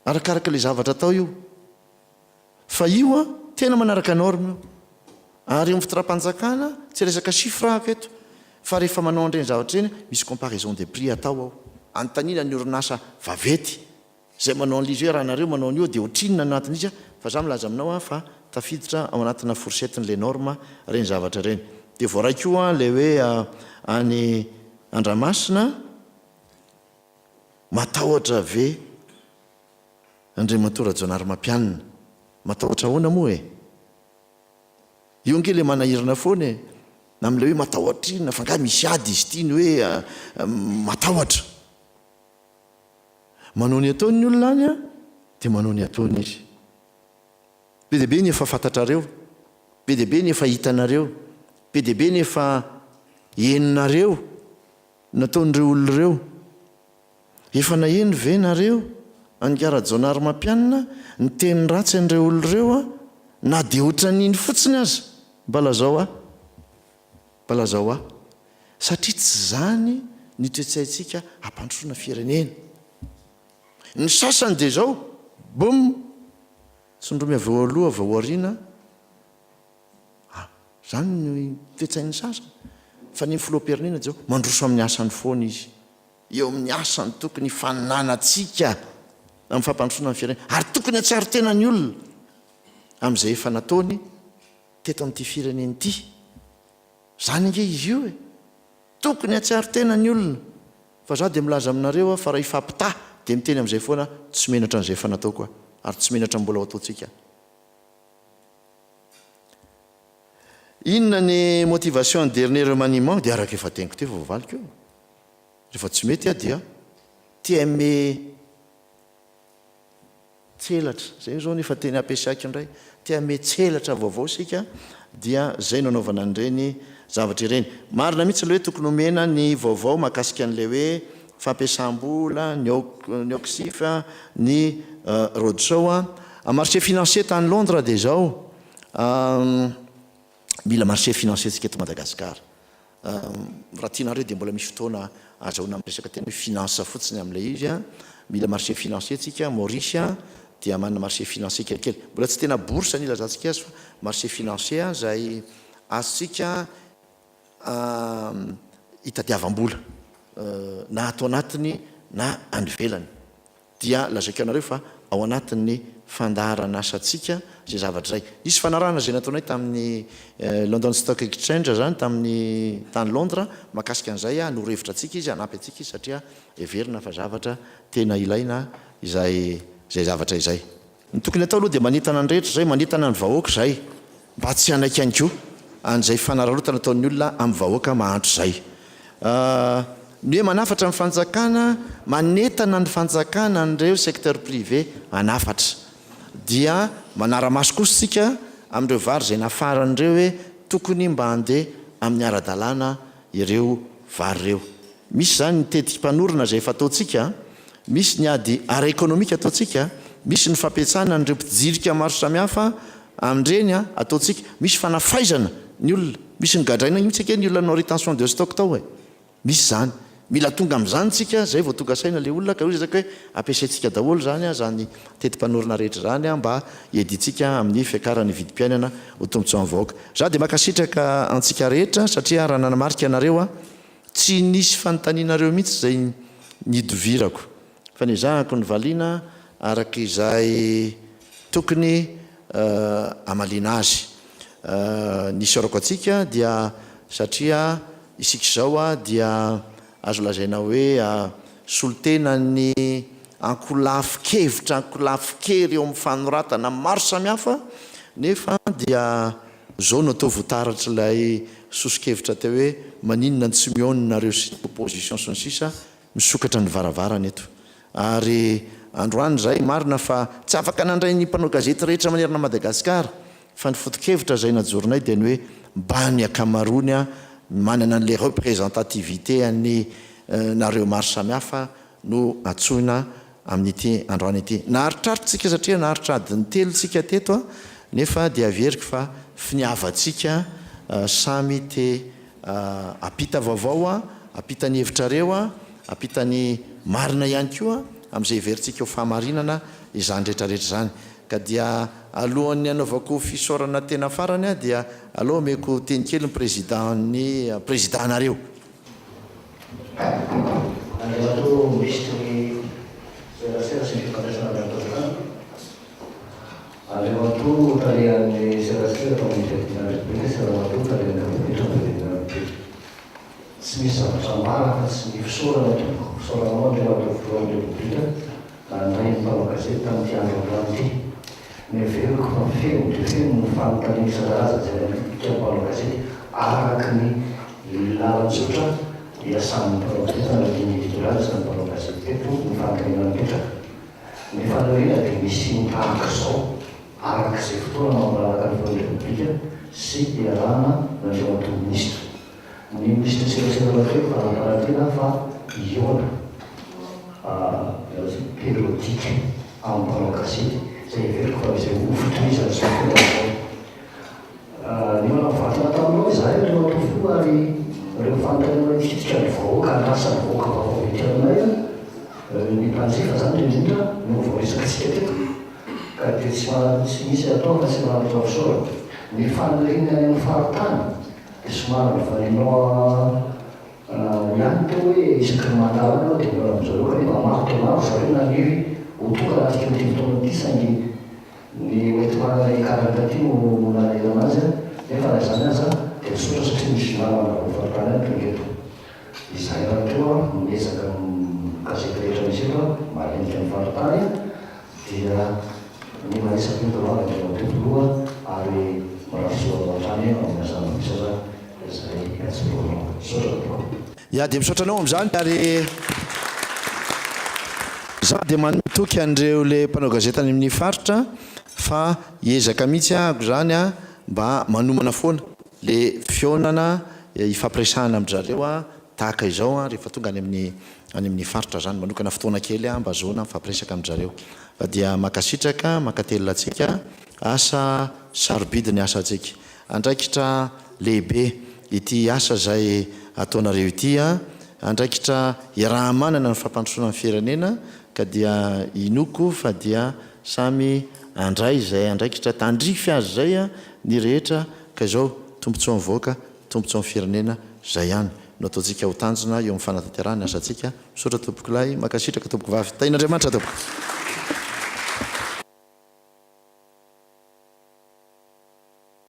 Arakarak'le zavatra atao io. Fa io an, tena manaraka norme io. Ary eo amin'ny fitondram-panjakana, tsy resaka chiffre aho eto, fa rehefa manao an'ireny zavatra ireny, misy comparaison des prix atao ao. Anontaniana ny orinasa vaventy izay manao an'ilay izy hoe raha nareo manao an'io dia ohatrinona ny anatin'izy, fa za milaza aminao an fa tafiditra ao anatina fourchette-n'ilay norme ireny zavatra ireny. Dia voaray koa ilay hoe any Andramasina, matahotra ve Andriamatoa Rajaonarimampianina, matahotra ahoana moa e? Io ange le manahirana foana e! Na amin'ilay hoe matahotra inona fa angaha misy ady izy ity ny hoe matahotra. Manao ny ataony ny olona any an, dia manao ny ataony izy. Be dia be ny efa fantatrareo, be dia be ny efa hitanareo, be dia be ny efa henonareo nataon'ireo olona ireo. Efa naheno ve nareo an'ingahy Rajaonarimampianina niteny ratsy an'ireo olona ireo an, na dia ohatran'iny fotsiny aza? Mba lazao ahy. Mba lazao ahy. Satria tsy izany ny toe-tsaintsika hampandrosoana firenena. Ny sasany dia izao, boum! Tsindromy avy eo aloha avy ao aoriana, ah, izany ny toe-tsain'ny sasany. Fa ny filoham-pirenena dia izao, mandroso amin'ny asany foana izy. Eo amin'ny asany tokony hifaninanantsika amin'ny fampandrosoana ny firenena. Ary tokony hahatsiaro tena ny olona amin'izay efa nataony teto amin'ity firenena ity. Izany ange izy io e! Tokony hahatsiaro tena ny olona. Fa za dia milaza aminareo aho fa raha hifampitaha dia miteny amin'izay foana aho, tsy menatra an'izay efa nataoko aho, ary tsy menatra ny mbola ho ataontsika aho. Inona ny motivation an'ny dernier remaniement? Dia araka efa teniko teo fa voavaliko io. Rehefa tsy mety aho dia TME Tselatra, zay zao no efa teny ampiasaiko indray, te hanome tselatra vaovao isika dia zay no anaovana an'ireny zavatra ireny. Marina mihitsy ilay hoe tokony omena ny vaovao mahakasika an'ilay hoe fampiasam-bola, ny ny OCSIF, ny roadshow. Amin'ny marché financier tany Londres dia izao, mila marché financier tsika eto Madagasikara. Raha tianareo dia mbola misy fotoana azahoana miresaka tena hoe finance fotsiny amin'ilay izy an. Mila marché financier tsika, Maurice dia manana marché financier kelikely. Mbola tsy tena bourse ny ilazantsika azy fa marché financier izay azontsika hitadiavam-bola na ato anatiny na any ivelany. Dia lazaiko anareo fa ao anatin'ny fandaharan'asantsika izay zavatra izay. Nisy fanarahana izay nataonay tamin'ny London Stock Exchange izany tamin'ny tany Londres mahakasika an'izay, hanoro hevitra antsika izy, hanampy antsika izy satria heverina fa zavatra tena ilaina izay izay zavatra izay. Ny tokony atao aloha dia manentana ny rehetra izay, manentana ny vahoaka izay mba tsy hanaiky ihany koa an'izay fanararaotana ataon'ny olona amin'ny vahoaka mahantra izay. Ny hoe manafatra ny fanjakana, manentana ny fanjakana an'ireo secteur privé hanafatra. Dia manara-maso kosa isika amin'ireo vary izay nafaran'ireo hoe tokony mba handeha amin'ny ara-dalàna ireo vary ireo. Misy izany ny tetik-panorona izay efa ataontsika, misy ny ady ara-ekonomika ataontsika, misy ny fampiatsana an'ireo mpijirika maro samihafa amin'ireny ataontsika, misy fanafaizana ny olona, misy nogadraina mihitsy ange ny olona nanao rétention de stock tao e! Misy izany. Mila tonga amin'izany isika, izay vao tonga saina ilay olona ka hoy izy hoe ampiasaintsika daholo izany izany teti-panorona rehetra izany mba hiadiantsika amin'ny fiakaran'ny vidim-piainana ho tombontsoan'ny vahoaka. Izaho dia mankasitraka antsika rehetra satria raha nanamarika anareo aho, Tsy nisy fanontanianareo mihitsy izay nidovirako, fa nezahako nivaliana araka izay tokony hamaliana azy. Ny isaorako antsika dia satria isika izao dia azo lazaina hoe solontenan'ny ankolafin-kevitra, ankolafin-kery eo amin'ny fanoratana maro samihafa, nefa dia Zao no atao voataratr'ilay soso-kevitra teo hoe maninona no tsy mihaona nareo sy ny opposition sy ny sisa, misokatra ny varavarana eto. Ary androany izay, marina fa tsy afaka nandray ny mpanao gazety rehetra manerana Madagasikara, fa ny foto-kevitra izay najoronay dia ny hoe mba ny ankamaroany manana an'ilay représentativité an'ny nareo maro samihafa no antsoina amin'ity androany ity. Naharitraritra tsika satria naharitra adiny telo tsika teto a, nefa dia averiko fa finiavantsika samy te hampita vaovao a, hampita ny hevitrareo a, hampita ny marina ihany koa amin'izay heverintsika ho fahamarinana izany rehetra rehetra izany. Ka dia alohan'ny hanaovako fisaorana tena farany aho dia aleo omeko teny kely ny président-n'ny président-nareo. Andriamatoa Minisitry ny Serasera sy ny Fifandraisana Miara-Panjakana, Andriamatoa Talehan'ny Serasera tao amin'ny Fiadidiana ny Repoblika sy Ramatoa Talehan'ny Kabinetra amin'ny Fiadidiana ny Repoblika. Tsy misy zavatra ambara fa tsy ny fisaorana tompoko, fisaorana anao Andriamatoa Filohan'ny Repoblika nandray ny mpanao gazety tamin'ity andro androany ity. Noheveriko fa feno dia feno ny fanontaniana isan-karazany izay nanipika ny mpanao gazety. araka ny lalan-tsotra iasan'ny mpanao gazety na ny ligne éditoriale sy ny mpanao gazety teto ny fanontaniana mipetraka. Ny faniriana dia misy ny tahaka izao araka izay fotoana mampalalaka ny filohan'ny Repoblika sy iarahana amin'Andriamatoa Minisitra. Ny minisitry ny serasera rahateo efa nampanantena fa hihaona periodique amin'ny mpanao gazety izay heveriko fa izay ho fitohizan'izao fotoana izao. Nihaona mivantana taminao izahay Andriamatoa Filoha ary ireo fanontaniana nitikitika ny vahoaka andrasan'ny vahoaka vaovao ety aminay, ny mpanjifa izany indrindra indrindra no voaresakitsika teto ka dia tsy tsy misy atao fa tsy manolotra fisaorana. Ny faniriana any amin'ny faritany dia somary novalianao ihany teo hoe isaky ny mandalo any ianao dia mihaona amin-dry zareo kanefa maro dia maro ry zareo naniry ho tonga anatin'ity fotoana ity saingy Ny hoenti-manana hiakarany taty no nanahirana azy nefa na izany aza dia misaotra satria misy namana avy ao faritany any tonga eto. Izahay rahateo miezaka ny gazety rehetra misy eto malentika ny faritany dia ny manisa pety ho avy Andriamatoa Filoha ary mirary soa anao hatrany amin'ny asa mavesatra izay iantsorohanao. Misaotra tompoko. Ya dia misaotra anao amin'izany ary za dia manome toky an'ireo le mpanao gazety any amin'ny faritra fa hiezaka mihitsy ahako izany a mba manomana foana le fihaonana hifampiresahana amin-dry zareo a tahaka izao a rehefa tonga any amin'ny any amin'ny faritra izany manokana fotoana kely a mba azahoana mifampiresaka amin-dry zareo fa dia mankasitraka mankatelina antsika asa sarobidy ny asantsika Andraikitra lehibe ity asa izay ataonareo ity a! Andraikitra iaraha-manana ny fampandrosoana ny firenena ka dia inoako fa dia samy handray izay andraikitra tandrify azy izay ny rehetra ka izao tombontsoan'ny vahoaka, tombontsoan'ny firenena izay ihany no ataontsika ho tanjona eo amin'ny fanatanterahana ny asantsika. Misaotra tompokolahy, mankasitraka tompokovavy. Tahin'Andriamanitra tompoko.